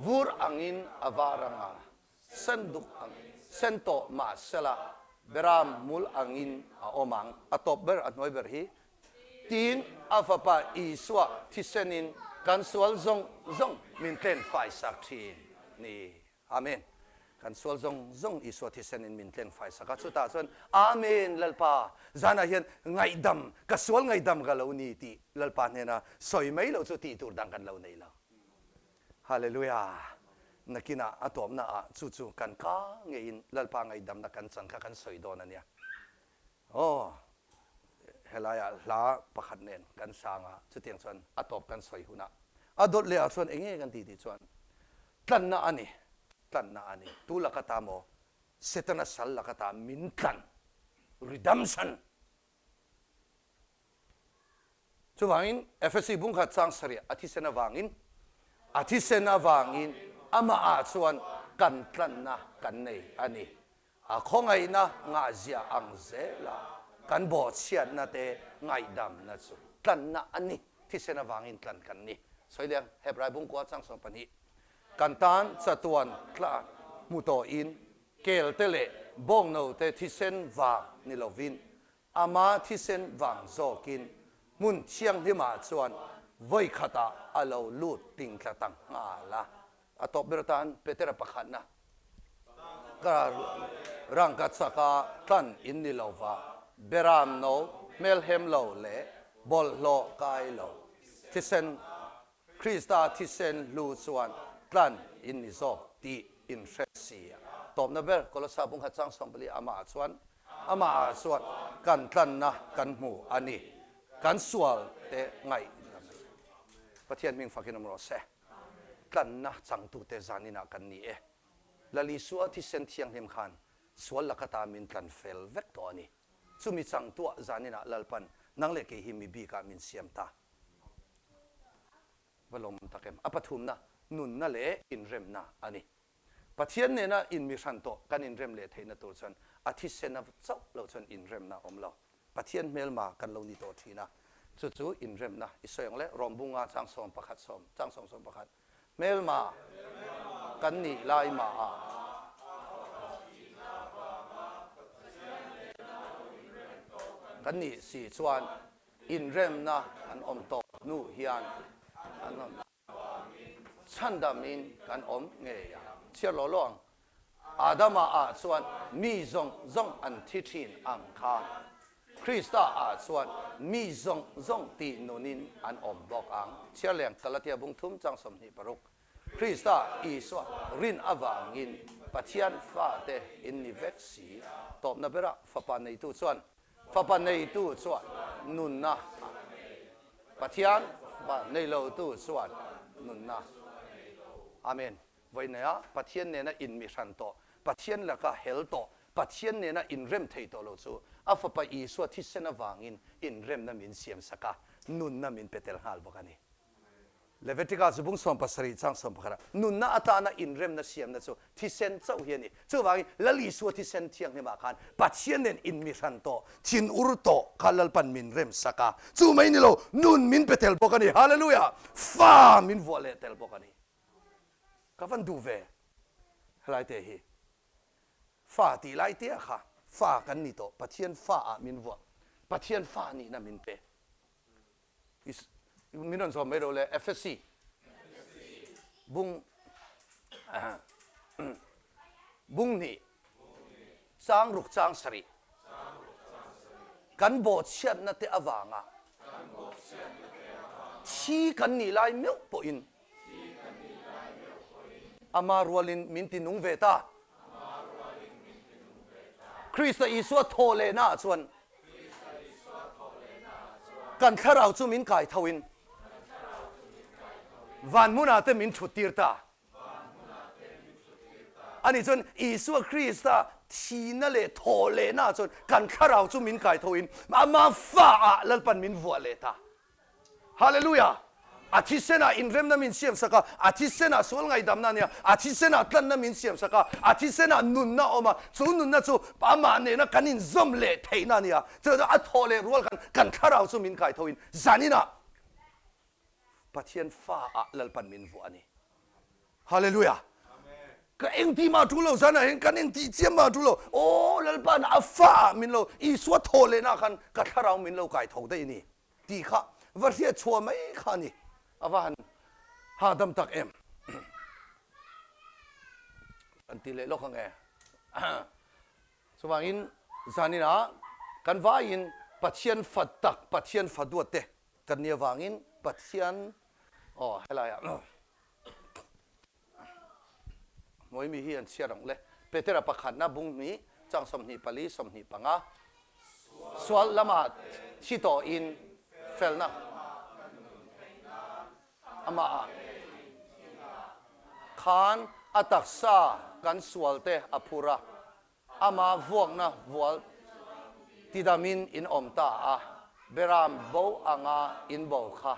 vur angin a var ang a, Sen duk ang, sen tawh mah sela Beram mul angin a awm ang. A tawp ber, a hnuai ber hi, Tin, a Fapa Isua thisenin kan sual zawng zawng min tlen faisak thin ni. Amen. Kan sual zawng zawng Isua thisenin min tlen faisak a, chutah chuan Amen Lalpa, zanah hian ngaihdam, ka sual ngaihdam ka lo ni tih Lalpa hnena sawi mai loh chu tih tur dang kan lo nei lo. Hallelujah! Nakinah a tawpna ah chu chu kan ka ngeiin Lalpa ngaihdamna kan chan kha kan sawi dawn a nia. Aw, helaiah hla pakhat nen kan sang a, chutiang chuan a tawp kan sawi hunah a dawt leh ah chuan eng nge kan tih tih chuan tlanna a ni, tlanna a ni. Tu laka ta maw? Setana sal laka ta min tlan, redemption. Chuvangin, Efesi bungkhat chang sarih a thisen avangin, a thisen avangin amahah chuan kan tlanna kan nei a ni. A khawngaihna ngahzia ang zela kan bawhchhiatna te ngaihdamna chu tlanna a ni. Thisen avangin tlan kan ni. Sawi leng, Hebrai bungkua chang 12. Kan tan chatuan tlan hmu tawhin kelte leh bawngnote thisen vang ni lovin Ama thisen vang zawkin hmun thianghlimah chuan vawi khatah a lo lut ting tla ta nghal a. A tawp ber atan Petera pakhatna ka rangka chaka tlan in ni lo va, beram no hmelhem lo leh bawlhhlawh kai lo thisen Krista thisen hlu chuan tlan in ni zawk tih in hre si a. Tawpna ber Kolosa bungkhat chang 14 amah chuan amah ah chuan kan tlanna kan hmu a ni. Kan sual te ngaihdam a ni. Pathian hming fakin awm rawh se. Tlanna changtute zaninah kan ni e. Lal Isua thisen thianghlim khan sual laka ta min tlan fel vek tawh a ni. Chumi changtuah zaninah Lalpan nang leh kei hi mi bikah min siam ta. Va lawmawm tak em? A pathumna, nunna leh inremna a ni. Pathian nena inmihran tawh kan inrem leh theihna tur chuan a thisena chauh loh chuan inremna a awm lo. Pathian hmelma kan lo ni tawh thin a, chu chu inremna i sawi ang le, Rom bunga chang 11 sawm, chang sawm 11, hmelma kan nih lai mahah. Kan nih si chuan Inremna an awm tawh hnu hian an awm chhandamin kan awm ngei ang. Chhiar law law ang. Adama ah chuan mi zawng zawng an thi thin ang khan Krista ah chuan mi zawng zawng tih nunin an awm bawk ang. Chhiar leng Galatia bung thum chang 26. Krista Isua rin avangin. Pathian fate in ni vek si. Tawpna berah Fapa neitu chuan Fapa neitu chuan nunna a Pathian Fapa neilotu chuan nunna Amen. Vawineia Pathian nena inmihran tawh, Pathian laka hel tawh, Pathian nena inrem thei tawh lo chu a Fapa Isua thisen avangin inremna min siamsak a, nunna min pe tel nghal bawk a ni. Leviticus bung 17 chang 11 ah nunna atana inremna siamna chu thisen chauh hi a ni. Chuvangin Lal Isua thisen thianghlimah khan Pathian nen inmihran tawh, thinur tawh kha Lalpan min remsak a, chu mai ni lo, nun min pe tel bawk a ni. Hallelujah! Fa min vuah leh tel bawk a ni. Ka van duh ve helai te hi. Fa tih lai te kha fa kan ni tawh, Pathian fa ah min vuah, Pathian fa nihna min pe. Min rawn zawm mai lo le Efesi bung bung hnih chang ruk chang sarih kan bawhchhiatna te avanga thi kan nih lai meuh pawhin ama rualin min ti nung ve ta. Krista Isua thaw lehna ah chuan Kan thlarau chu min kai tho in van hmunah te min thut tir ta. Ani chuan Isua Krista thihna leh thawh lehna chuan kan thlarau chu min kai tho in ama fa ah Lalpan min vuah leh ta. Hallelujah! A thisenah inremna min siamsak a, a thisenah sual ngaihdamna a nia, a thisenah tlanna min siamsak a, a thisenah nunna a awm a, chu nunna chu amah nena kan inzawm leh theihna a nia. Chu chu a thawh leh rual khan kan thlarau chu min kaithoin zaninah Pathian fa ah Lalpan min vuah a ni. Hallelujah! Ka engti mah tul lo zanah hian kan engti chiam mah tul lo. Aw Lalpan a fa ah min lo Isua thawh lehna khan ka thlarau min lo kaitho daih a ni. Tih kha va hriat chhuah mai kha a ni. A va han hahdam tak em. Kan ti leh lawk ang e. Chuvangin zaninah kan vaiin Pathian fa tak, Pathian fa duat te kan nih avangin Pathian aw helaiah Hnuaimi hi an chhiar ang le. Petera pakhatna bung hnih, chang 24, 25. Sual lamah thi tawhin felna amah ah khan a taksa kan sualte a phur a. Amah vuakna vual tidamin in awm ta a, Beram bo anga in bo kha.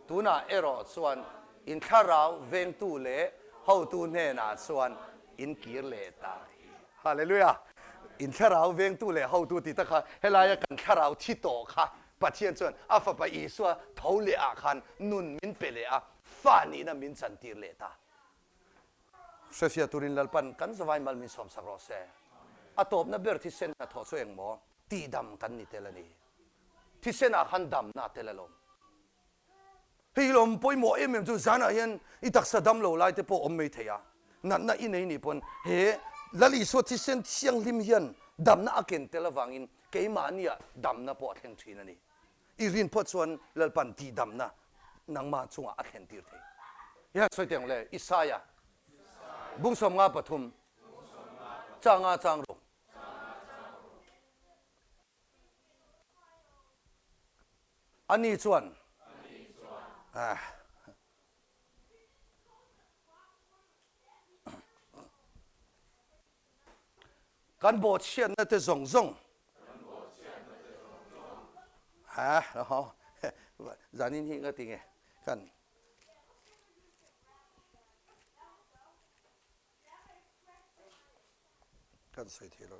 Tunah erawh chuan in thlarau vengtu leh hotu hnenah chuan in kir leh ta hi. Hallelujah! In thlarau vengtu leh hotu ti tak kha helaia kan thlarau thi tawh kha Pathian chuan a Fapa Isua tho leh ah khan nun min pe leh a, fa nihna min chantir leh ta. Hrefiah turin Lalpan kan zavai mal min sawmsak rawh se. A tawpna ber thisen hnathawh chu engmaw tihdam kan ni tel a ni. Thisenah khan damna a tel alawm. Hei lawm pawimawh em em chu zanah hian i taksa dam lo lai te pawh awm mai thei a, natna i nei nih pawn he Lal Isua thisen thianghlim hian damna a ken tel avangin keimahniah damna pawh a thleng thin a ni. I rin phawt chuan Lalpan tihdamna nangmah chungah a thlen tir thei. Hi han sawi teh ang le, Isaia bung 53 changa chang ruk. Ani chuan, Kan bawhchhiatna te zawng zawng. Ha zanin hi nga ti nge kan kan sawi thei lo.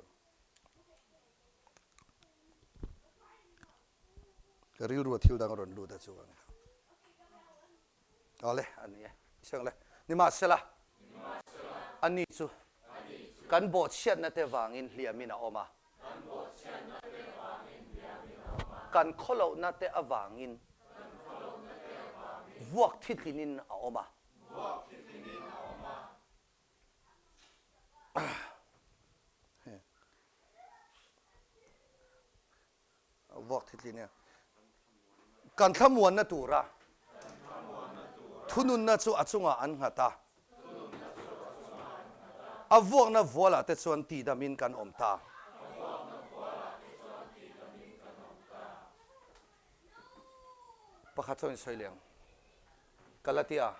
Ka rilru a thil dang a rawn lut a chu ang. Awle, a ni e. Siang le. Nimahsela, ani chu kan bawhchhiatna te vangin hliamin a awm a. Kan khawlohna te avangin vuak thitlinin a awm a. Vuak thitli nia. Kan thlamuanna tura thununna chu a chungah an nghat a. A vuakna vualah te chuan tihdamin kan awm ta. Pakhat chuan in sawi leh ang. Galatia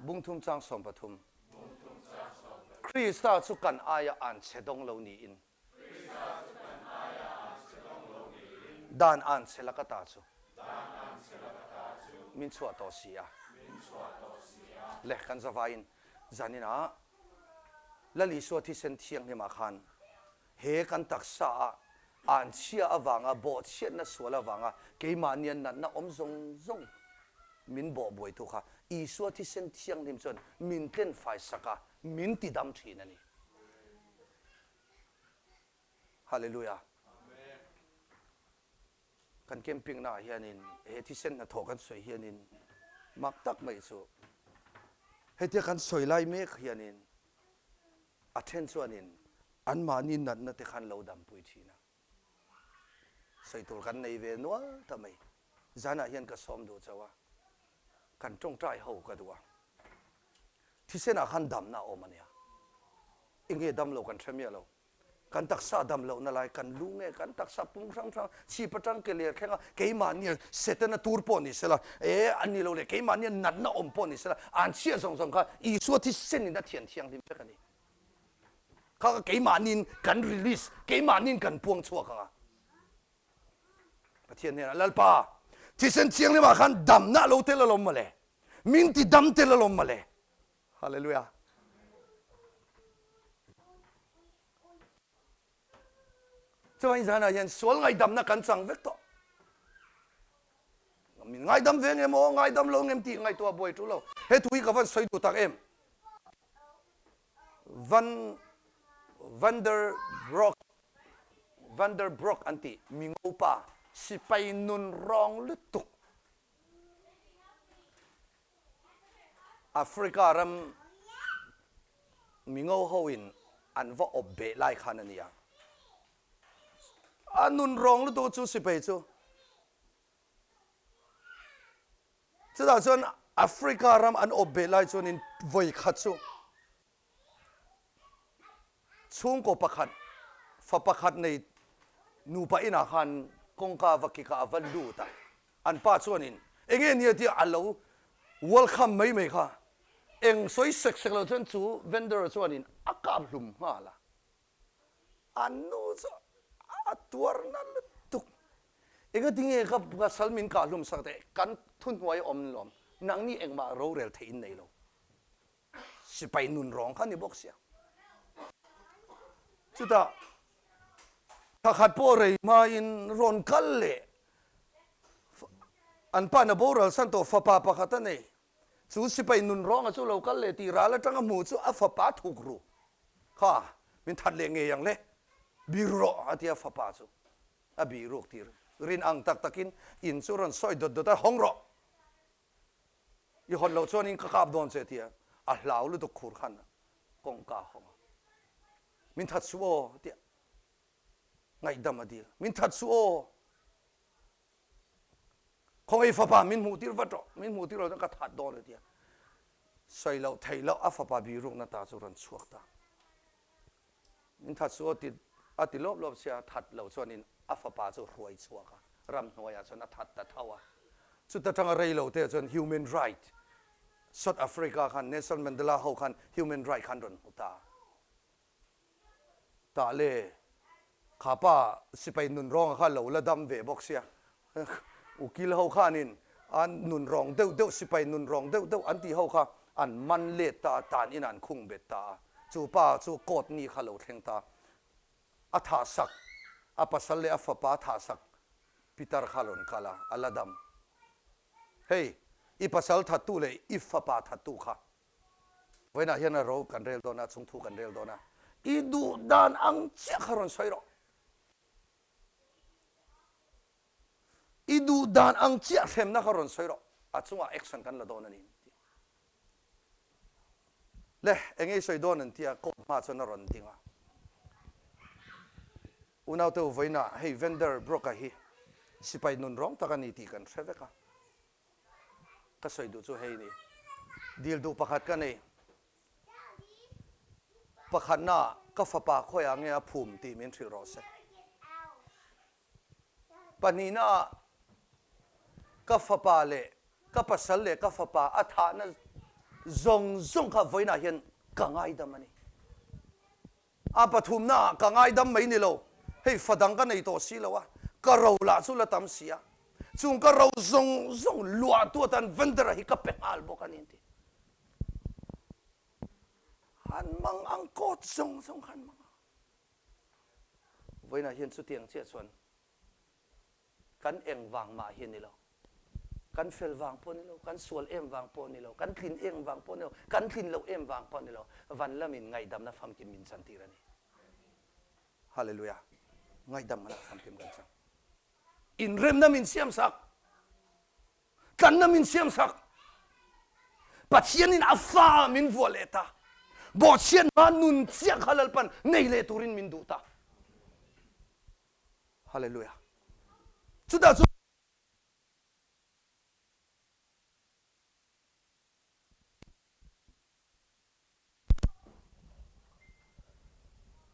bungthum chang 13. Krista chu kan aia an chhe dawng lo niin. Dan an chhe laka ta chu. Min chhuah tawh si a. Le kan zavaiin zaninah Lal Isua thisen thianghlimah khan he kan taksa ah an chhia avanga bawhchhiatna sual avanga keimahnia natna awm zawng zawng min bawh buaitu kha Isua thisen thianghlim chuan min tlenfai sak a, min tidam thin a ni. Hallelujah. Kan camping naah hianin he thisen hnathawh kan sawi hianin mak tak mai chu hetia kan sawi lai mek hianin a then chuanin anmahni natna te khan lo dampui thin a. Sawi tur kan nei ve nual ta mai. Zanah hian ka sawm duh chauh a, kan tawngtai ho ka duh a. Thisenah khan damna a awm a nia. Enge dam lo kan hre miah lo. Kan taksa dam lohna lai kan lu nge kan taksa pum hrang hrang chhip atang ke ler thleng a keimahnia Setana tur pawh ni sela e a ni lo leh keimahnia natna awm pawh ni sela an chhiah zawng zawng kha Isua thisenin a thian thianghlim vek a ni. Kha kha keimahniin kan release keimahniin kan puang chhuak ang a. Pathian hnenah Lalpa thisen thianghlimah khan damna lo tel alawm mawle min ti dam tel alawm mawle. Hallelujah. Chuan zanah hian sual ngaidamna kan chang vek tawh. Min ngaidam ve nge maw, ngaidam lo ngem tih ngaihtuah buai ṭul lo. He thu hi ka van sawi duh tak em? Van Van der Broek Van der Broek an tih mi ngopa sipai nun rawng lutuk Africa ram mingo ho in an va awp beh lai khan a nia. A nun rawng lutuk chu sipai chu. Chutah chuan Africa ram an awp beh lai chuanin vawi khat chu Chhungkaw pakhat, fa pakhat nei nupa inah khan kawngka va kik a, a va lut a. An pa chuanin, Enge nia tia a lo welcome mai mai kha. Eng sawi sek sek lo chuan chu vendor chuanin a kap hlum nghal a. An nu chu a tuar na lutuk. Engatinge ka pasal min kah hlum sak teh, kan thuhnuai awm ni lawm, nangni engmah rorel theih in nei lo. Sipai nun rawng kha ni bawk sia. Chutah thakhat pawh rei hmain rawn kal leh an pa na boral san tawh fapa pakhat a nei. Chu sipai nun rawnga chu lo kal leh tih ral atanga hmu chu a fapa thuk ru kha min that leh ngei ang le bir rawh a tia fapa chu a bih ruk tir rin ang tak takin in chu rawn sawi dawt dawt a hawng rawh. I hawn loh chuanin ka kap dawn che tia a hlau lutuk khur khan kawngka a hawng a. Min that suh aw tia ngaihdam a dil. Min that suh aw. Khawngaih fapa min hmuh tir vat rawh. Min hmuh tir loh chuan ka that dawn a tia. Sawi loh theih loh a fapa birukna ta chu rawn chhuak ta. Min that suh aw ti a ti lawp lawp sia, that lo chuanin a fapa chu hruai chhuak a, ramhnuaiah chuan a that ta tho a. Chuta tanga rei lo te chuan human right, South Africa khan Nelson Mandela ho khan human right khan rawn hmu ta. Tah le kha pa sipai nun rawnga kha lo la dam ve bawk sia, Ukil ho khanin an nun rawng deuh deuh, sipai nun rawng deuh deuh an tih ho kha an man let ta a, tan in an khung bet ta a. Chu pa chu court ni kha lo thleng ta. A thah sak, a pasal leh a fapa thah sak Peter kha rawn kal a, a la dam. Hei, i pasal thattu leh i fapa thattu kha vawiinah hian a ro kan rel dawn a, a chhungthu kan rel dawn a, i duh dan ang chiah kha rawn sawi rawh. I duh dan ang chiah hremna kha rawn sawi rawh, a chungah action kan la dawn a ni an ti. Le, enge i sawi dawn an ti a, court hma chuan a rawn ding a. Unaute u vawiinah hei Vander Brook-a hi sipai nun rawng tak a ni tih kan hre vek a. Ka sawi duh chu hei ni, dil duh pakhat ka nei. Pakhatna, ka fapa khawiah nge a phum tih min hrilh rawh se. Pahnihna, ka fapa leh ka pasal leh ka fapa a thahna zawng zawng kha vawiinah hian ka ngaidam a ni. A pathumnaah ka ngaidam mai ni lo, hei fa dang ka nei tawh si lo a, ka ro lah chu la tam si a, chung ka ro zawng zawng luahtu atan Vendor-a hi ka pe nghal bawk a ni an ti. Han mang ang kawt zawng zawng kha an mang a. Vawiinah hian chutiang chiah chuan Kan eng vang mah hi a ni lo. Kan fel vang pawh a ni lo, kan sual em vang pawh a ni lo, kan tlin em vang pawh a ni lo, kan tlin loh em vang pawh a ni lo. Van lamin ngaihdamna famkim min chantir a ni. Hallelujah. Ngaihdamna famkim kan chang. Inremna min siamsak. Tlanna min siamsak. Pathianin a fa ah min vuah leh ta. Bawhchhiat hma nun chiah kha Lalpan nei leh turin min duh ta. Hallelujah. Chutah chu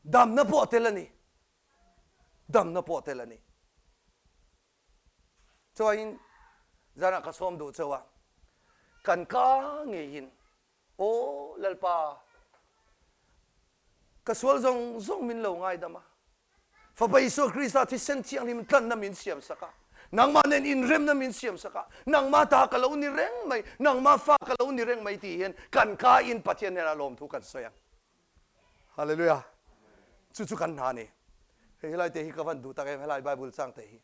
damna pawh tel a ni. Damna pawh tel a ni. Chuain zanah ka sawm duh cheu a, kan ka ngeiin Aw Lalpa, ka sual zawng zawng min lo ngaidam a, Fapa Isua Krista thisen thianghlim tlanna min siam sak a, nangmah nen inremna min siam sak a, nangmah ta ka lo ni reng mai, nangmah fa ka lo ni reng mai tih hian kan ka in Pathian hnenah lawmthu kan sawi ang. Hallelujah! Chu chu kan hna a ni. Hei helai te hi ka van duh tak em, helai Bible chang te hi.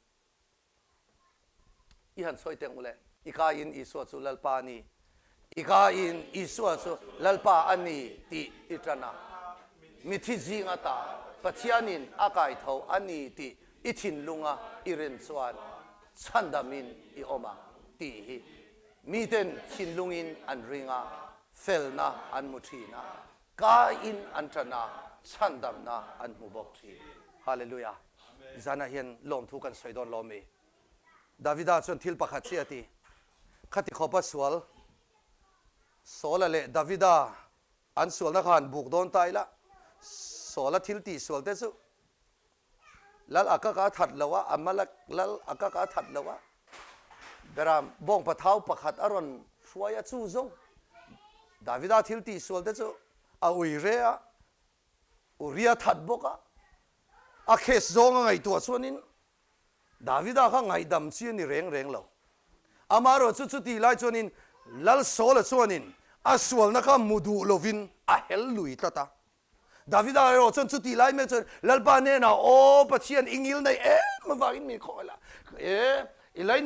I han sawi teng ule, i ka in Isua chu Lalpa a ni, i ka in Isua chu Lalpa a ni tih i ṭan a, mithi zing ata Pathianin a kaitho a ni tih i thinlunga i rin chuan chhandamin i awm ang tih hi miten thinlungin an ring a, felna an hmu ṭhin a, ka in an ṭan a, chhandamna an hmu bawk ṭhin. Hallelujah! Zanah hian lawmthu kan sawi dawn lawm mi? Davida chuan thil pakhat chiah a ti, Khati khawpa sual Saula leh Davida an sualna kha han buk dawn ta ila, Saula thil tih sual te chu Lal Akaka a that lo a, Amalek Lal Akaka a that lo a, Beram bawngpa thau pakhat a rawn hruai a, chu zawng Davida thil tih sual te chu a ui re a, Uria that bawk a, a case zawng a ngaihtuah chuanin Davida kha ngaihdam chi a ni reng reng lo. Amaherawh chu chutih lai chuanin Lal Saula chuanin a sualna kha hmu duh lovin a hel lui tlat a. Davida erawh chuan chutih lai mek chuan Lalpa hnenah, Aw Pathian, i ngil nei em avangin min khawngaih la, e, i lai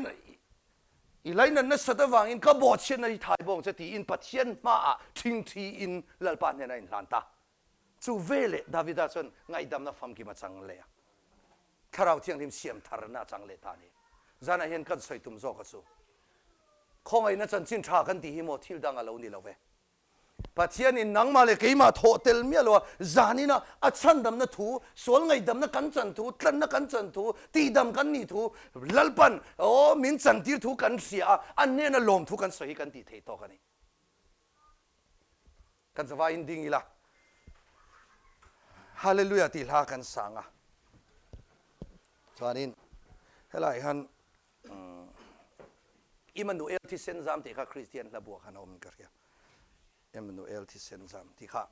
I lainat nasat avangin ka bawhchhiatna hi thai bawng che tiin Pathian hmaah ṭhingṭhiin Lalpa hnenah a inhlan ta. Chu veleh Davida chuan ngaihdamna famkim a chang leh a, Thlarau Thianghlim siam tharna a chang leh ta a ni. Zanah hian kan sawi tum zawk a chu, khawngaihna chanchin ṭha kan tih hi maw thil dang a lo ni lo ve. Pathianin nangmah leh keimah thawh tel miah lo a, zanina a chhandamna thu, sual ngaihdamna kan chan thu, tlanna kan chan thu, tihdam kan nih thu, Lalpan aw min chantir thu kan hria a, a hnena lawm thu kan sawi hi kan tih theih tawk a ni. Kan zavaiin ding ila, Hallelujah tih hla kan sang a, chuanin helai hian Immanuel thisen zam tih kha Kristian hla buah khan a awm in ka hria. Immanuel thisen zam tih kha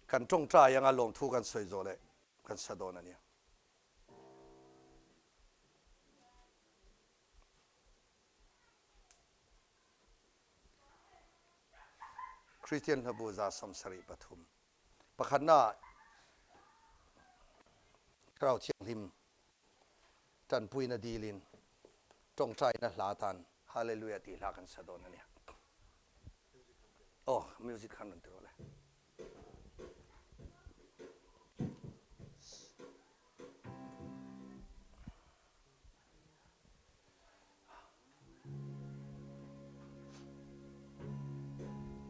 kan tawngtai anga lawmthu kan sawi zawh leh kan sa dawn a nia. Kristian hlabu 173. Pakhatna Thlarau Thianghlim tanpuina dilin tawngtaina hla tan Hallelujah tih hla kan sa dawn a nia. Oh, music khan rawn ti rawh le.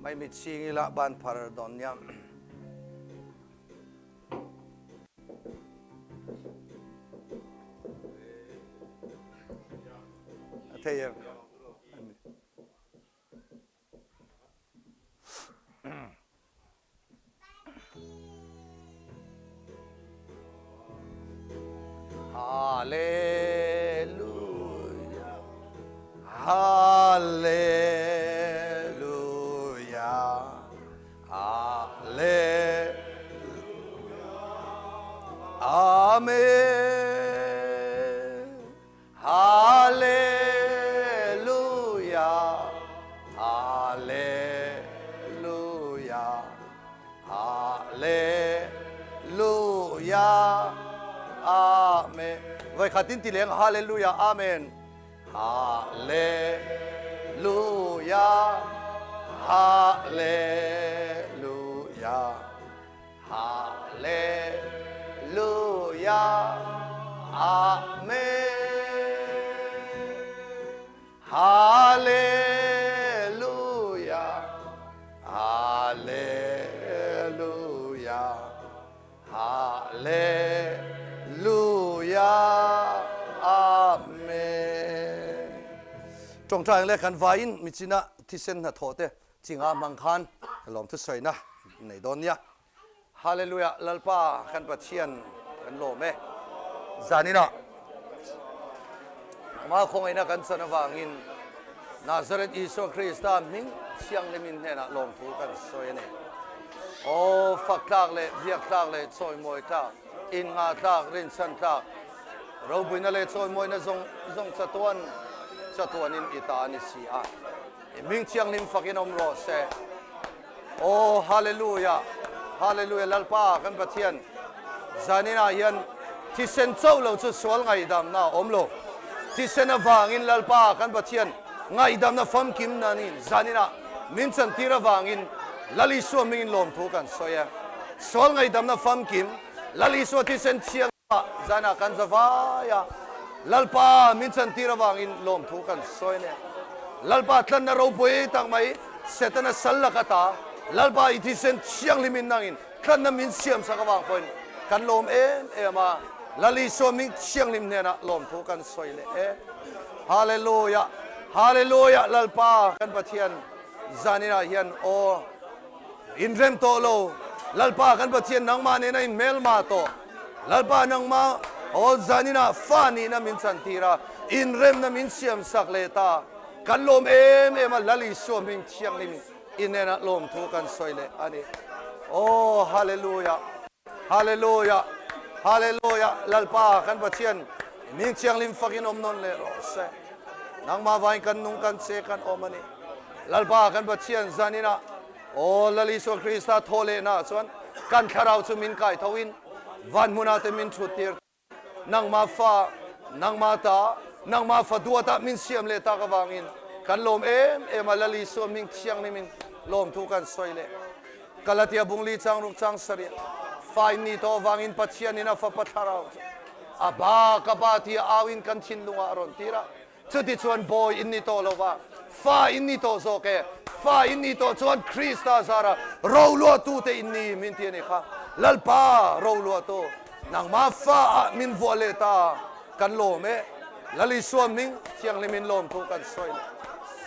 Maimit ching ila ban phar dawn nia. A thei em? Hallelujah Hallelujah Hallelujah Amen Hallelujah Hallelujah Hallelujah Amen. Voi khatin ti leng Hallelujah Amen. Hallelujah Hallelujah Hallelujah Amen. Hallelujah Hallelujah Hallelujah Amen. Ṭawngṭai le kan vai in michina thisen hnathawh te chinga hmang khan lawmthu sawina nei dawn nia. Hallelujah Lalpa kan Pathian kan lawm e. Zaninah Amah khawngaihna kan chan avangin Nazareth Isua Krista hming thianghlimin hnenah lawmthu kan sawi a ni. Aw fak tlak leh biak tlak leh chawimawi tlak, innghah tlak, rinchhan tlak, ropuina leh chawimawina zawng zawng chatuan chatuanin i ta a ni si a. I hming thianghlim fakin awm rawh se. Aw Hallelujah Hallelujah Lalpa kan Pathian zanin ah hian thisen chauh lo chu sual ngaihdamna a awm lo. Thisen avangin Lalpa kan Pathian ngaihdamna famkim nanin zanin ah min chantir avangin Lal Isua hmingin lawmthu kan sawi e. Sual ngaihdamna famkim Lal Isua thisen thiang ah zanah kan za vai a, Lalpa min chantir avangin lawmthu kan sawi a ni. Lalpa tlanna ropui tak mai Setana sal laka ta Lalpa i thisen thianghlimin nangin tlanna min siamsak avang pawhin kan lawm em em a, Lal Isua min thianghlim hnenah lawmthu kan sawi leh e. Hallelujah! Hallelujah! Lalpa kan Pathian zaninah hian aw inrem tawh lo, Lalpa kan Pathian nangmah nena in hmelma tawh, Lalpa nangmah aw zaninah fa nihna min chantir a, inremna min siamsak leh ta. Kan lawm em em a, Lal Isua hming thianghlim i hnenah lawmthu kan sawi leh a ni. Aw Hallelujah! Hallelujah! Hallelujah! Lalpa kan Pathian i hming thianghlim fakin awm nawn leh rawh se. Nangmah vain kan nung kan che kan awm a ni. Lalpa kan Pathian zaninah Aw Lal Isua Krista thaw lehna chuan kan thlarau chu min kai tho in van hmunah te min thut tir. Nangmah fa, nangmah ta, nangmah fa duatah min siam leh tak avangin kan lawm em em a, Lal Isua hming thianghlim in lawmthu kan sawi leh. Galatia bungli changruk chang sarih fa in nih tawh avangin Pathian in a fapa thlarau chu a ba ka ba tia au in kan thinlungah a rawn tir a. Chutichuan bawi in ni tawh lo va, fa in ni tawh zawk e. Fa in ni tawh chuan Krista zara roluahtute in ni min ti a ni kha. Lalpa roluahtu, nangmah fa ah min vuah leh ta, kan lawm e. Lal Isua hming thianghlim in lawmthu kan sawi leh.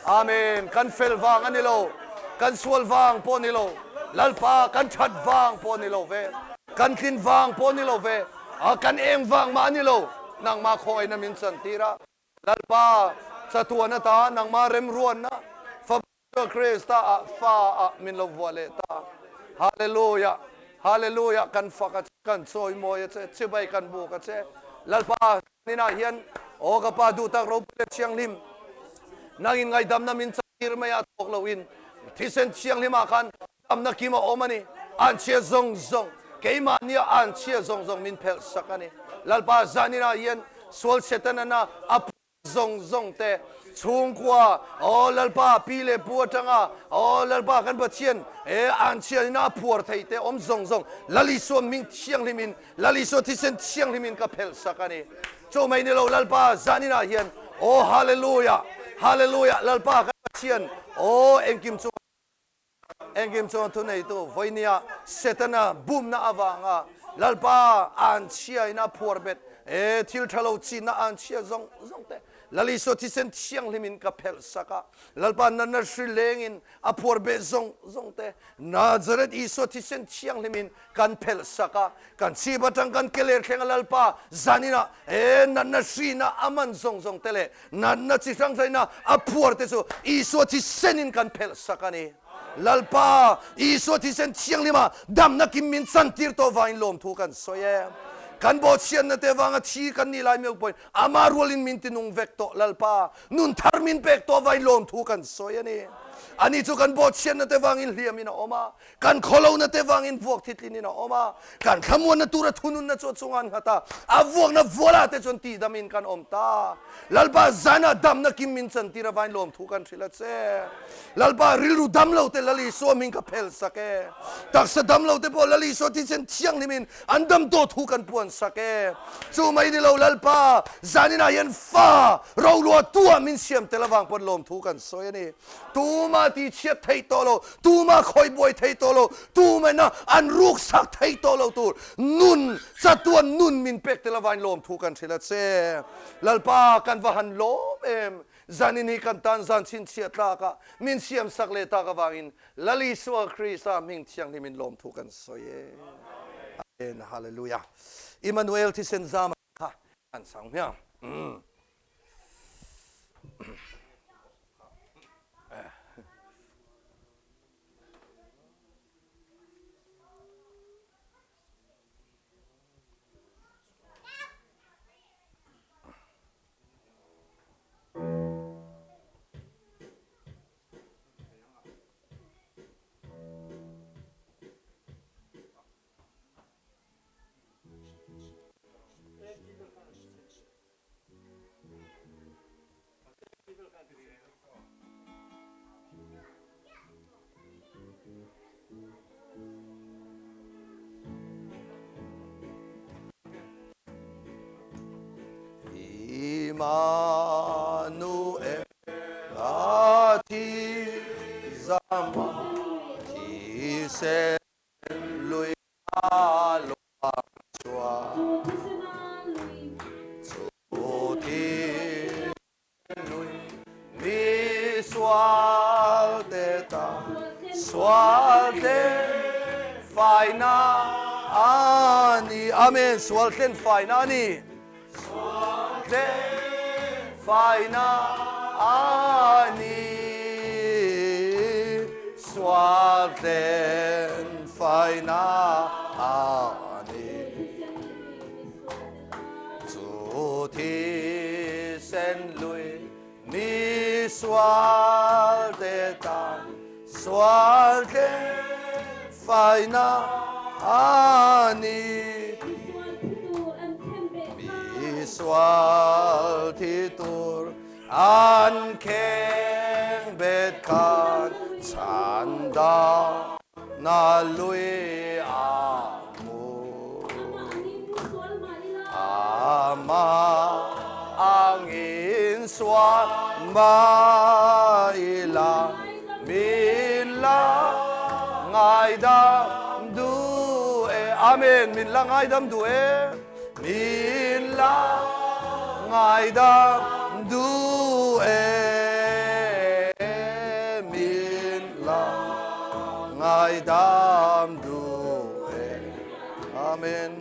Amen. Kan fel vang a ni lo, kan sual vang pawh a ni lo, Lalpa kan that vang pawh a ni lo ve, kan tlin vang pawh a ni lo ve, kan eng vang mah a ni lo, nangmah khawngaihna min chantir a, Lalpa chatuan ata nangmah remruanna Fapa Krista ah fa ah min lo vuah leh ta. Hallelujah! Hallelujah! Kan fak a che, kan chawimawi a che, chibai kan buk a che. Lalpa inah hian aw ka Pa duhtak ropui leh thianghlim nangin ngaihdamna min chantir mai a tawk loin thisen thianghlim ah khan Damna kim a awm a ni. Anchhia zawng zawng, keimahnia anchhia zawng zawng min phelh sak a ni. Lalpa zaninah hian sual Setana a phu zawng zawng te chhungkua, aw Lalpa pi leh pu atanga, aw Lalpa kan Pathian he anchhia in a phuar theih te awm zawng zawng Lal Isua hming thianghlimin, Lal Isua thisen thianghlimin ka phelh sak a ni. Chu mai ni lo Lalpa zaninah hian, aw Hallelujah, Hallelujah, Lalpa kan Pathian, aw engkim chu Engkim chuan thuneitu vawinia Setana bumna avanga Lalpa an chhiain a phuar bet e, thil tha lo chinna an chhia zawng zawng te. Lal Isua thisen thianghlim in ka phelh sak a. Lalpa natna hri leng in a phuar beh zawng zawng te Nazareth Isua thisen thianghlim in kan phelh sak a. Kan chhip atang kan ke ler thleng a Lalpa zanin ah he natna hri na a man zawng zawng te leh natna chi hrang hrang ina a phuar te chu Isua thisen in kan phelh sak a ni. Lalpa, Isua thisen thianghlim ah damna kim min chantir tawh vangin lawmthu kan sawi e. Kan bawhchhiatna te vanga thi kan nih lai meuh pawhin Amah rualin min tinung vek tawh. Lalpa, nun thar min pek tawh vangin lawmthu kan sawi a ni. Ani chu kan bawhchhiatna te vangin hliamin a awm a, kan khawlohna te vangin vuak thitlinin a awm a, kan thlamuanna tura thununna chu a chungah an nghat a, a vuakna vualah te chuan tihdamin kan awm ta. Lalpa, zanah damna kim min chantir avain lawmthu kan hrilh a che. Lalpa, rilru dam lo te Lal Isua min ka phel sak e. Taksa dam lo te pawh Lal Isua thisen thianghlimin an dam tawh thu kan puan sak e. Chu mai ni lo Lalpa, zaninah hian fa roluah tuah min siam tel avang pawn lawmthu kan sawi a ni. Tuma tihchhiat theih tawh lo, tuma khawi buai theih tawh lo, tumena an ruk sak theih tawh lo tur nun, chatuan nun min pek tel avain lawmthu kan hrilh a che. Lalpa, kan va han lawm em! Zanin hi kan tan zan chhinchhiah tlakah min siamsak leh tak avangin Lal Isua Krista hming thianghlimin lawmthu kan sawi e. Amen. Hallelujah. Immanuel thisen zam kha kan sang hmiang. Immanuel a thi zama thisen lui a luang chhuak. Chu thisen lui mi sual te ta sual te faina a ni. Amen. Sual tlen faina a ni. Sual tlen faina a ni. Sual tlen faina a ni. Chu thisen lui mi sual te tan sual te faina a ni. Mi sual thi tur an kheng bet khan chhan da na lui a mu. Amah angin sual mah ila min la ngaidam duh e. Amen. Min la ngaidam duh e. Min la ngaidam duh e. Min la ngaidam duh e. Amen.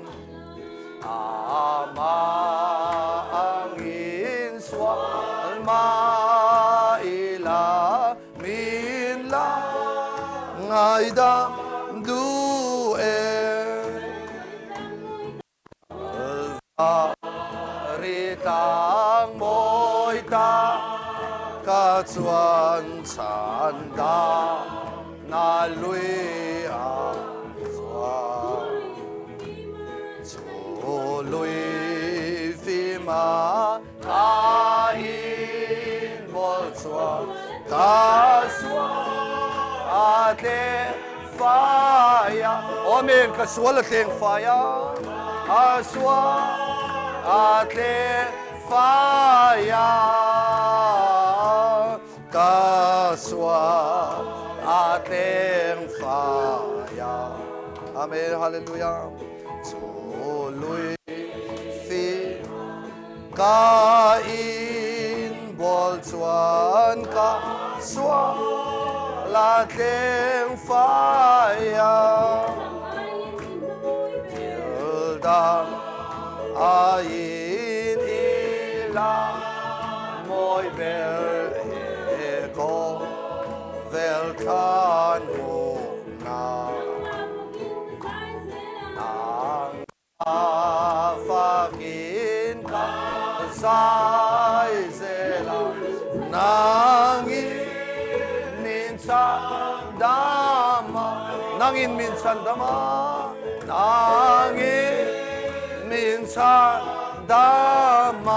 Amah angin sual mah ila min la ngaidam duh e. Ri tlang mawi ta ka chuan chhan da na lui a chuan chu lui fima ka in bol chuan ka sual a tle fai a. Amen ka sual a tleng fai a a sual a tleng fai a ka sual a tleng fai a. Amen hallelujah chu lui fi ka in. Chuan ka sual a tleng fai a. Thil dang aiin i la mawi ber he khawvel thlan hmuhna. Nang A fakin ka zai zel a, nangin min chhandam a, nangin min chhandam a, nangin min chhandam a,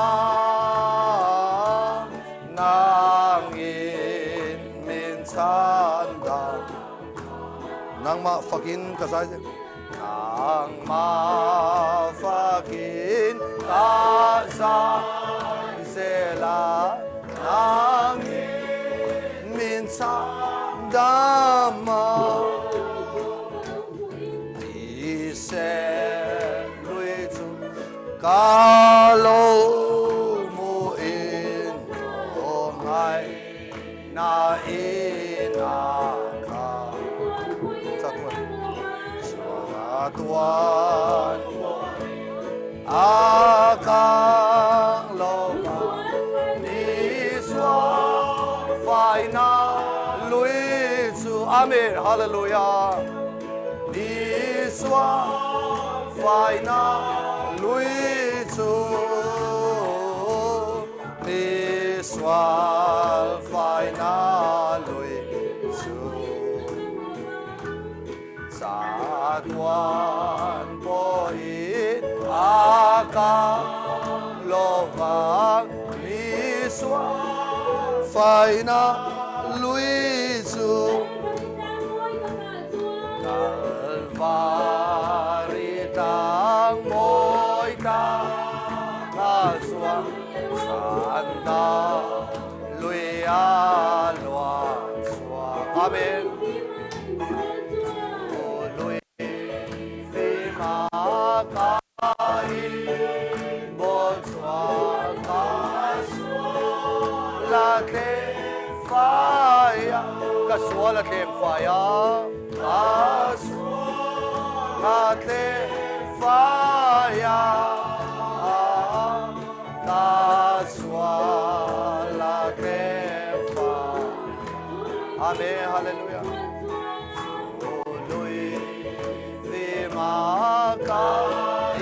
nangin min chhandam. Nangmah fakin ka zai zel. Nangmah fakin ka zai zel a, nangin min chhandam a. Thisen lui chu ka lo hmuhin khawngaih na in a kha. Chatuan pawh a kang lo va, Isua faina lui chu. Amen. Hallelujah. Isua faina lui chu. Mi sual faina lui chu. Chatuan pawhin a kang lo vang. Mi sual faina lui chu. Kalvari tlang mawi ta ka chuang chhanda lui a luang chhuak. Amen. Chu lui fima ka in bawl chhuak ka sual a tleng fai a, ka sual a tleng fai a, ka sual a tleng fai a, ka sual a tleng fai a. Amen. Hallelujah. Chu lui fima ka in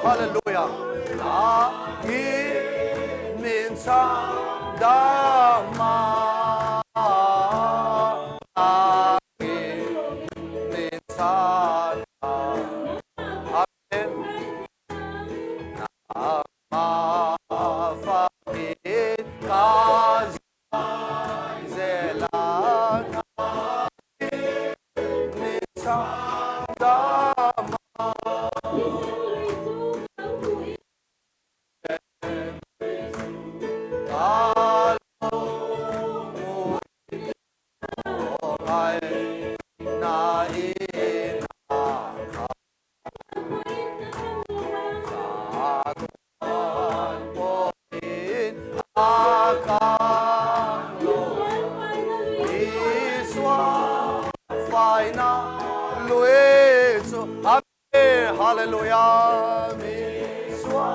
Hallelujah Nangin min chhandam a Nangin min chhandam Amen Nangmah fakin ka zai zel a Nangin min chhandam a. Ka lo hmu ngai na in a kha. Chatuan pawhin a kang lo. Isua faina lui chu. Amen. Hallelujah. Isua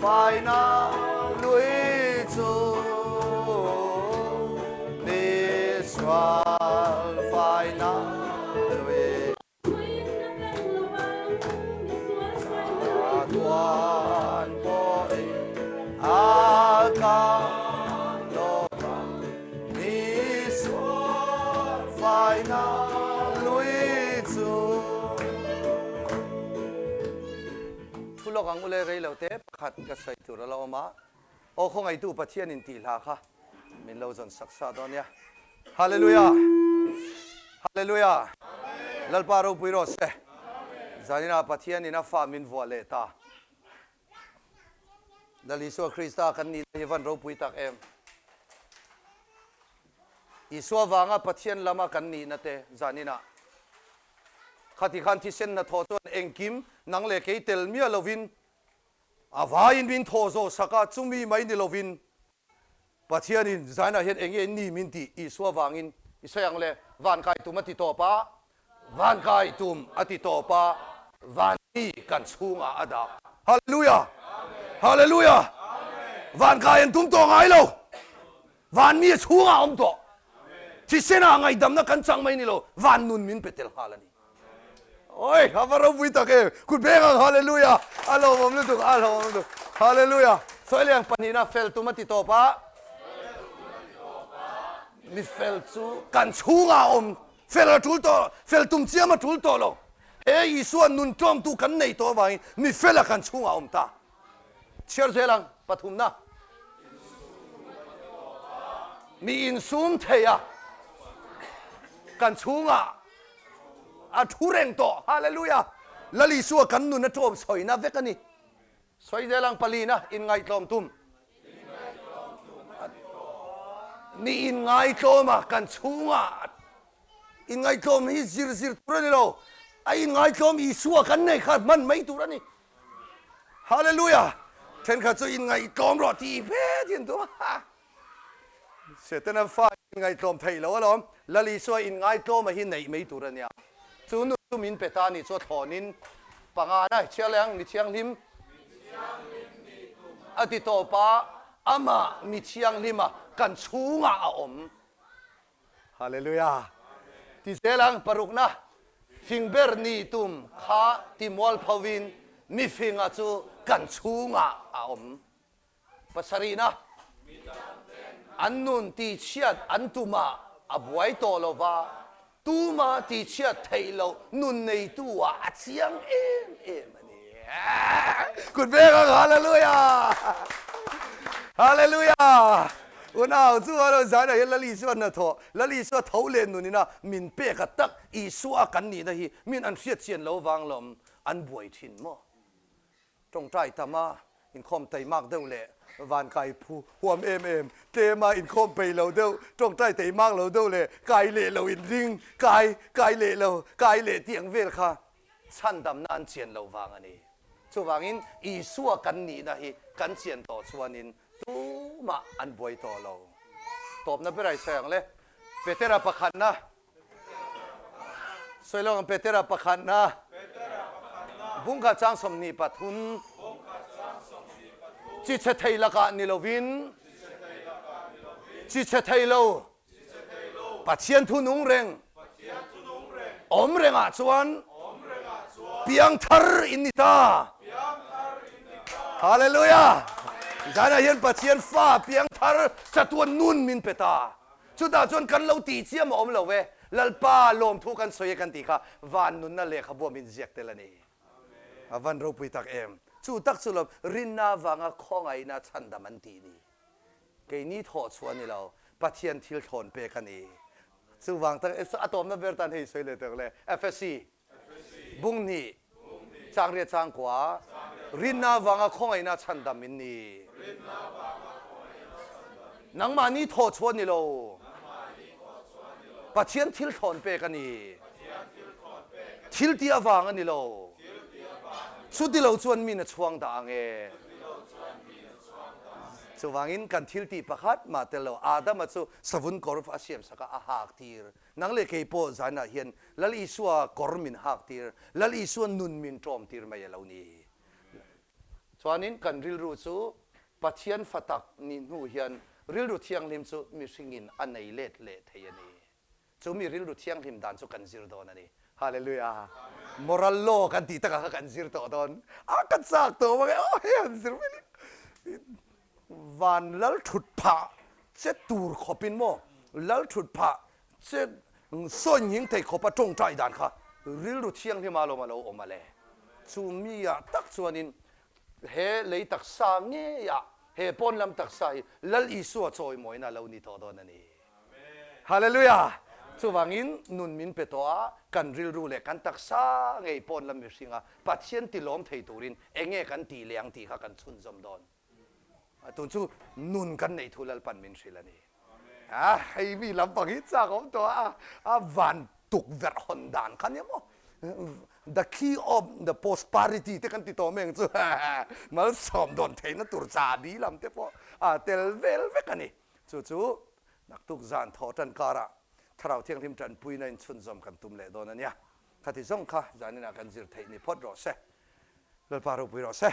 faina lui chu. Misual faina lui. Chatuan pawhin a kang lo va. Misual faina lui chu. lawk ang ule rei lo te pakhat ka sawi tur a la awm a, aw khawngaitu Pathian in tih hla kha min lo zawn sak sa dawn nia. Hallelujah! Hallelujah! Lalpa ropui rawh se. Zaninah Pathian in a fa min vuah leh ta. Lal Isua Krista kan nihna hi van ropui tak em? Isua vanga Pathian lama kan nihna te zaninah khati khan thisen hnathawh chuan engkim nang leh kei tel miah lovin a vaiin min thawh zawh sak a, chumi mai ni lovin Pathianin zainah hian eng nge ni min tih Isua vangin i sawi ang le, van kai tum a ti tawp a, van kai tum a ti tawp a, van mi kan chhungah a dah. Hallelujah! Hallelujah! Van kai an tum tawh ngai lo, van mi a chhungah a awm tawh. Thisenah ngaihdamna kan chang mai ni lo, van nun min pe tel nghal a ni. Oi, a va ropui tak em! Kut beng ang, Hallelujah! A lawmawm lutuk, a lawmawm lutuk. Hallelujah! Sawi leh ang pahnihna, fel tum a ti tawp a. Mi fel chu kan chhungah a awm. Fel a tul tawh, fel tum chiam a tul tawh lo. He Isua nun tlawmtu kan nei tawh avangin mi fela kan chhungah a awm ta. Chhiar zel ang, pathumna. Mi insum thei a, kan chhungah a thu reng tawh. Hallelujah! Lal Isua kan nun a tlawm sawina vek a ni. Sawi zel ang, palina, inngaihtlawm tum. Mi inngaihtlawm a, kan chhungah inngaihtlawm hi zir zir tur a ni lo. A inngaihtlawm Isua kan nei kha hman mai tur a ni. Hallelujah! Thenkhat chu inngaihtlawm rawh tih phet in tum a. Setana fa inngaihtlawm theih lo alawm. Lal Isua inngaitlawma hi neih mai tur a nia. Chu nu chu min pe ta ni chu a thlawnin panga na chhiar leh ang, mi thianghlim a ti tawp a, amah mi thianghlima kan chhungah a awm. Hallelujah! Ti zel ang, parukna, fing ber ni tum kha ti mualpho in mi finga chu kan chhungah a awm. Pasarihna, an nun tihchhiat an tumah a buai tawh lo va, tuma tihchhiat theih loh nun neitu ah a chiang em em a ni. Kut veng ang, Hallelujah! Hallelujah! Unau chu a lo zan ah hian Lal Isua hnathawh, Lal Isua tho leh nun ina min pek a tak Isua kan nihna hi min an hriat chian lo vang lawm an buai thin maw? Tawngtai tam a inkhawm teimak deuh leh van kai phu huam em em, tlem a inkhawm peih lo deuh, tawngtai teimak lo deuh leh kai leh lo inring, kai, kai leh lo, kai leh tih ang vel kha chhandamna an chian lo vang a ni. Chuvangin Isua kan nihna hi kan chian tawh chuanin Tumah an buai tawh lo. Tawpna ber a i sawi ang le. Petera pakhatna. Sawi lo ang Petera pakhatna. Bungkhat chang 23. Chi chhe thei lakah ni lovin. Chi chhe thei lo. Pathian thu nung reng. Awm rengah chuan piangthar in ni ta. Hallelujah! Zanah hian Pathian fa piangthar chatuan nun min pe ta. Chutah chuan kan lo tih chiam a awm lo ve. Lalpa lawmthu kan sawi e kan tih kha van nunna lehkhabu min ziak tel a ni. A van ropui tak em! Chu tak chu lo rinna avanga khawngaihna chhandam an tih ni. Keini thawh chhuah a ni lo, Pathian thil thlawn pek a ni. Chuvang tak a tawmna ber tan hei sawi leh tawk le. Efesi bung hnih changriat changkua rinna avanga khawngaihna chhandam in ni. Nangmahni thawh chhuah a ni lo, Pathian thil thlawn pek a ni. Thil tih avang a ni lo, chuti lo chuan min a chhuang dah ang e. Chuvangin kan thil tih pakhat mah tel lo, Adama chu savun kawr a siam sak a, a hak tir. Nang leh kei pawh zanah hian Lal Isua kawr min hak tir, Lal Isua nun min ṭawm tir mai a lo ni. Chuanin kan rilru chu Pathian fa tak nih hnu hian rilru thianghlim chu mihringin a nei let leh thei a ni. Chu mi rilru thianghlim dan chu kan zir dawn a ni. Hallelujah! Moral law kan tih takah kha kan zir tawh dawn. A ka chak tawh bawk e, aw hei han zir mai ni. Van lal thut phah che tur khawpin maw, lal thut phah che sawi nghing thei khawpa tawngtai dan kha rilru thianghlim a lawm a lo awm a le. Chu mi ah tak chuanin. He lei taksa ngeiah he pawn lam taksa hi Lal Isua chawimawina a lo ni tawh dawn a ni. Hallelujah! Chuvangin nun min pe tawh a, kan rilru leh kan taksa ngei pawn lam mihringa Pathian tilawm thei turin enge kan tih leh ang tih kha kan chhunzawm dawn. Tun chu nun kan neih thu Lalpan min hrilh a ni. A hei mi lampang hi chak awm tawh a, a van tukverh hawn dan kha nia maw? The key of the prosperity te kan ti tawh mai ang chu malsawm dawn theihna tur chahbi lam te pawh a tel vel vek a ni. Chu chu naktuk zan thawh tan karah Thlarau Thianghlim tanpuina inchhunzawm kan tum leh dawn a nia. Khati zawng kha zaninah kan zir theih ni phawt rawh se. Lalpa ropui rawh se.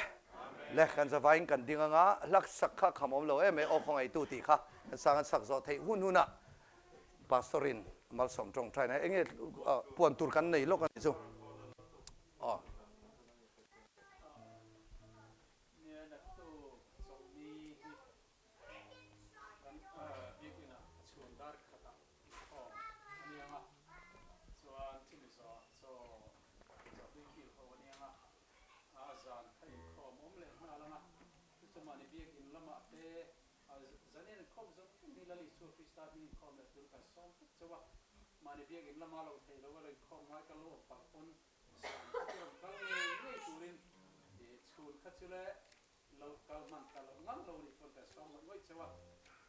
Le kan zavaiin kan ding anga hlak sak kha kham awm lo em e aw khawngaihtu tih kha kan sang an sak zawh theih hun hunah Pastor in malsawm tawngtai na enge puan tur kan nei lawk a nih chu. Aw. Inkhawm a ni ang a, chuan chumi zawhah chaw chawhlui kil ho a ni ang a, a zan kha inkhawm awm leh nghal ang a, chu chu mahni biakin lamah te zanin inkhawm zawng zawng hi Lal Isua Krista hming inkhawm leh tur kan sawm vek chauh a, mahni biakin lama lo thei lo a lo inkhawm ngai ka lo awm palh pawn zan kha chu rawn kal ngei ngei turin chhun kha chu le Lo kal hman ta loh ngang lo nih pawn kan sawm ngawih ngawih cheu a,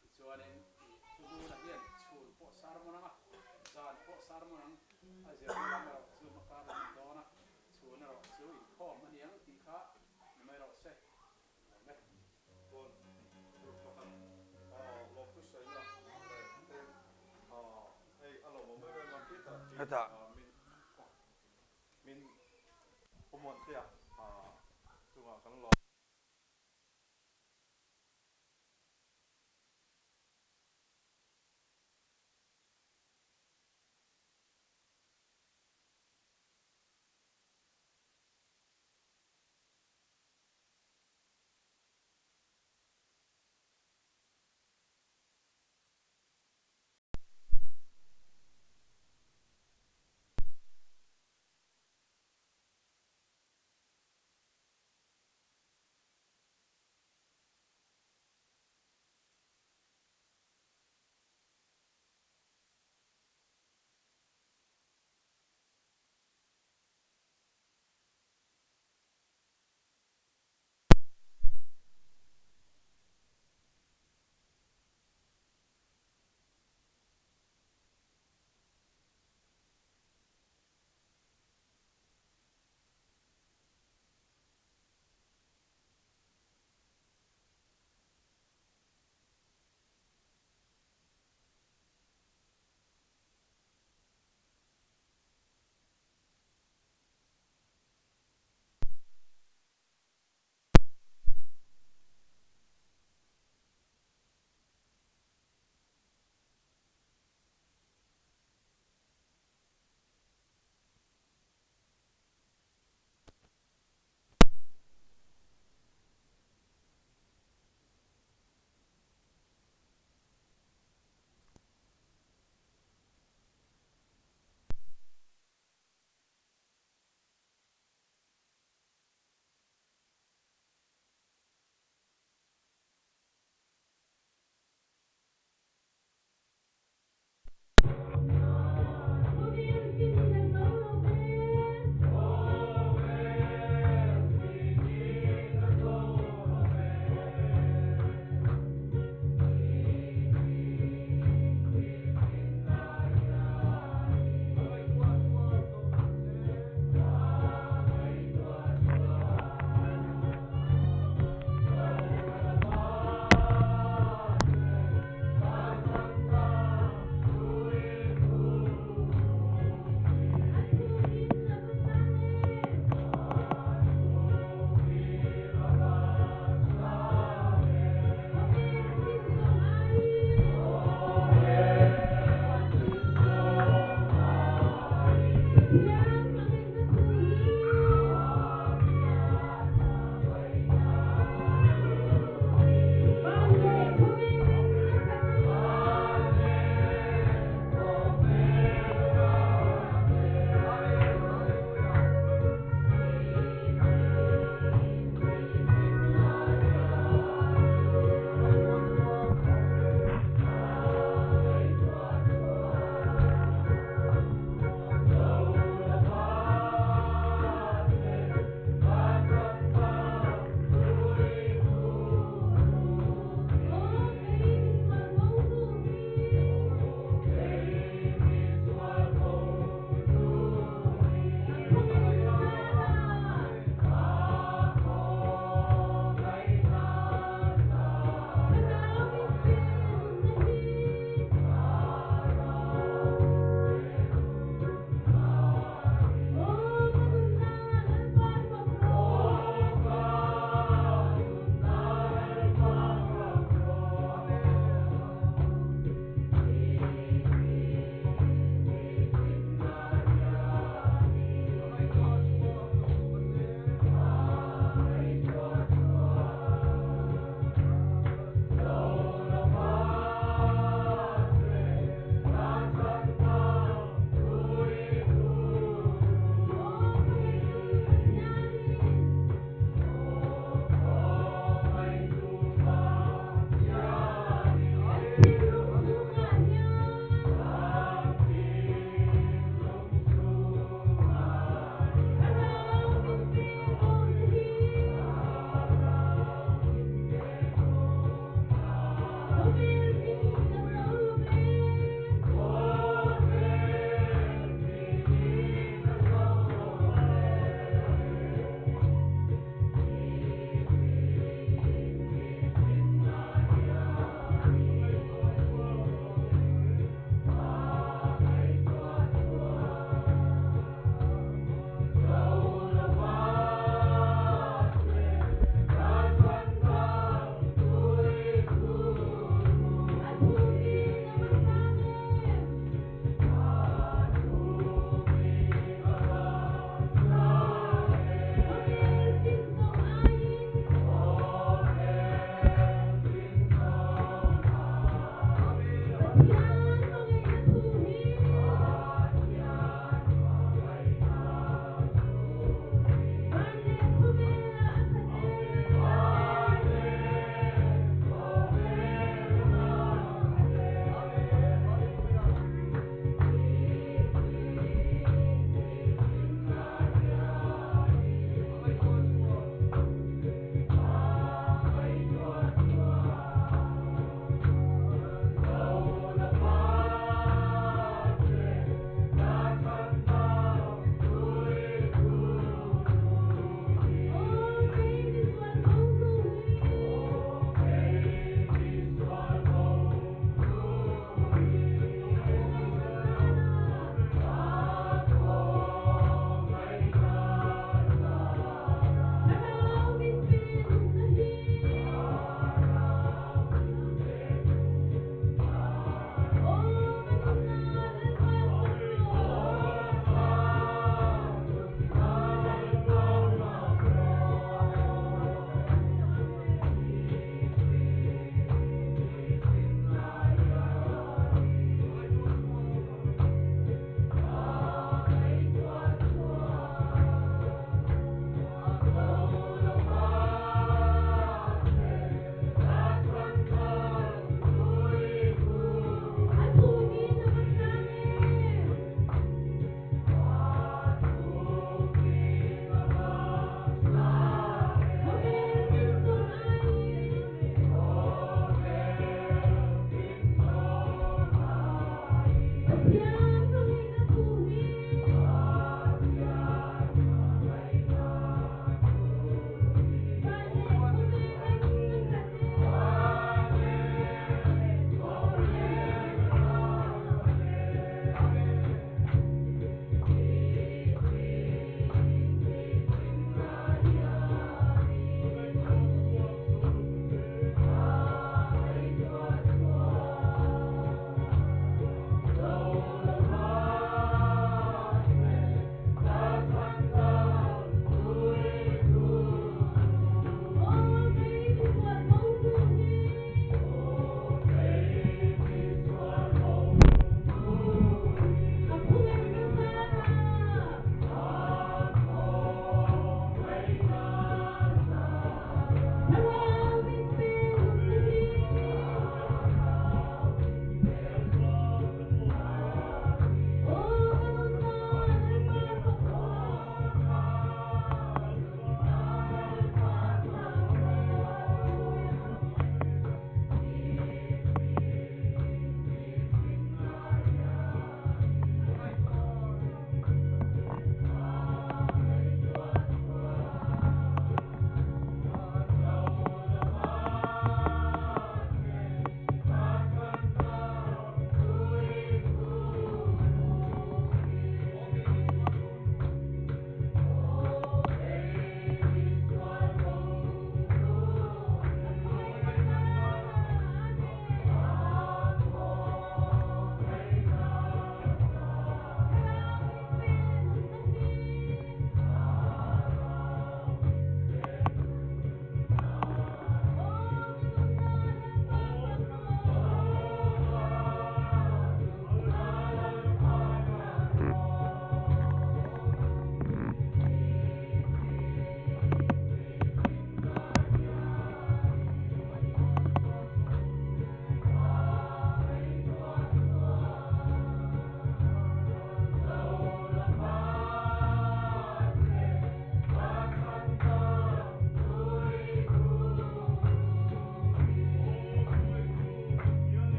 tichuanin ih Thuhmuna hian chhun pawh sermon ang a, zan pawh sermon ang, a zirna lam erawh chu hmakar lam an dawn a, chhun erawh chu inkhawm a ni ang tih kha ni mai rawh se, lo le. Pawn tur pakhat lawmthu sawina leh tlem hei a lawmawm em em a, Peter tih min Min awmawnh te a chungah kan lawm.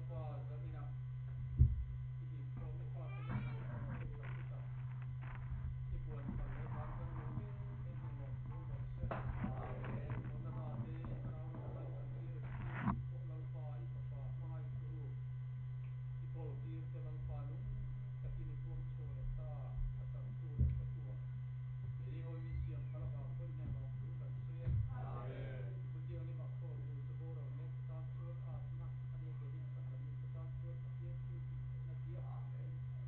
Lalpa zaninah i inkhawm i fate leh kohhran te kan chutah i puan phal leh van kan lawm em em hi lawmthu rawh se. Onana te thlarau rawng kan tir tir pawh Lalpa i fapa hmangaih thuruk i kawl tir te Lalpa nung takin i puang chhuak leh ta a changtu leh hretu-ah Keini min siam phal avang pawhin heng lawmthu kan sawi e. Chutiang limah khawl tur chu boral mek te tan chuan atna a nia keini chhandamna te tan chuan Pathian thil tih theihna tia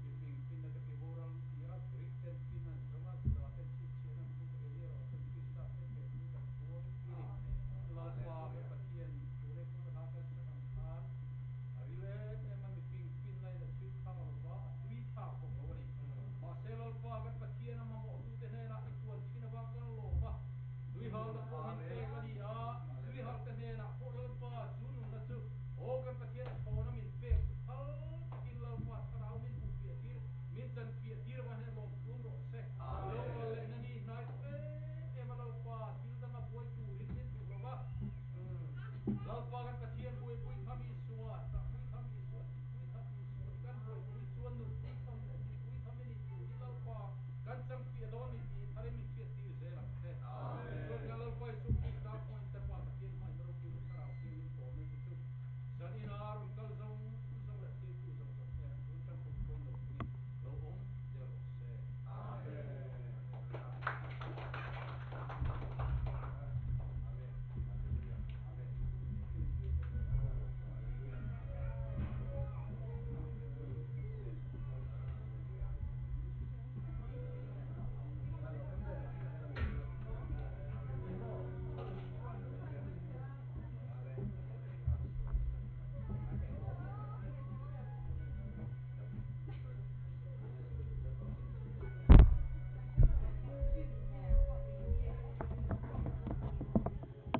mifing finna te ke boral tia Greek ten finna an zawng a, Juda ten chhinchhiahna an phut a keini erawh chuan Krista khenbeh thu kan puang ti a ni. Lalpa kan Pathian tuna i thung hla kan sak ang khan a ril em em a mifing finna in a chhui phak lo va, a tui phak bawk lo a ni. Mahse Lalpa kan Pathian a mamawhtute hnenah i puan thin avang kan lawm a, Tuihalna pawh min pek a ni a, tuihalte hnenah pawh Lalpa chu nunna chu aw kan Pathian a thawn a min pek chu phal takin Lalpa thlarau min hmuh fiah tir, min chan fiah tir avang hian lawm thum rawh se. I lo kal lehna ni hnai tawh em em a Lalpa thil danga buai turin min duh lo va, Lalpa kan Pathian buaipui kha mi.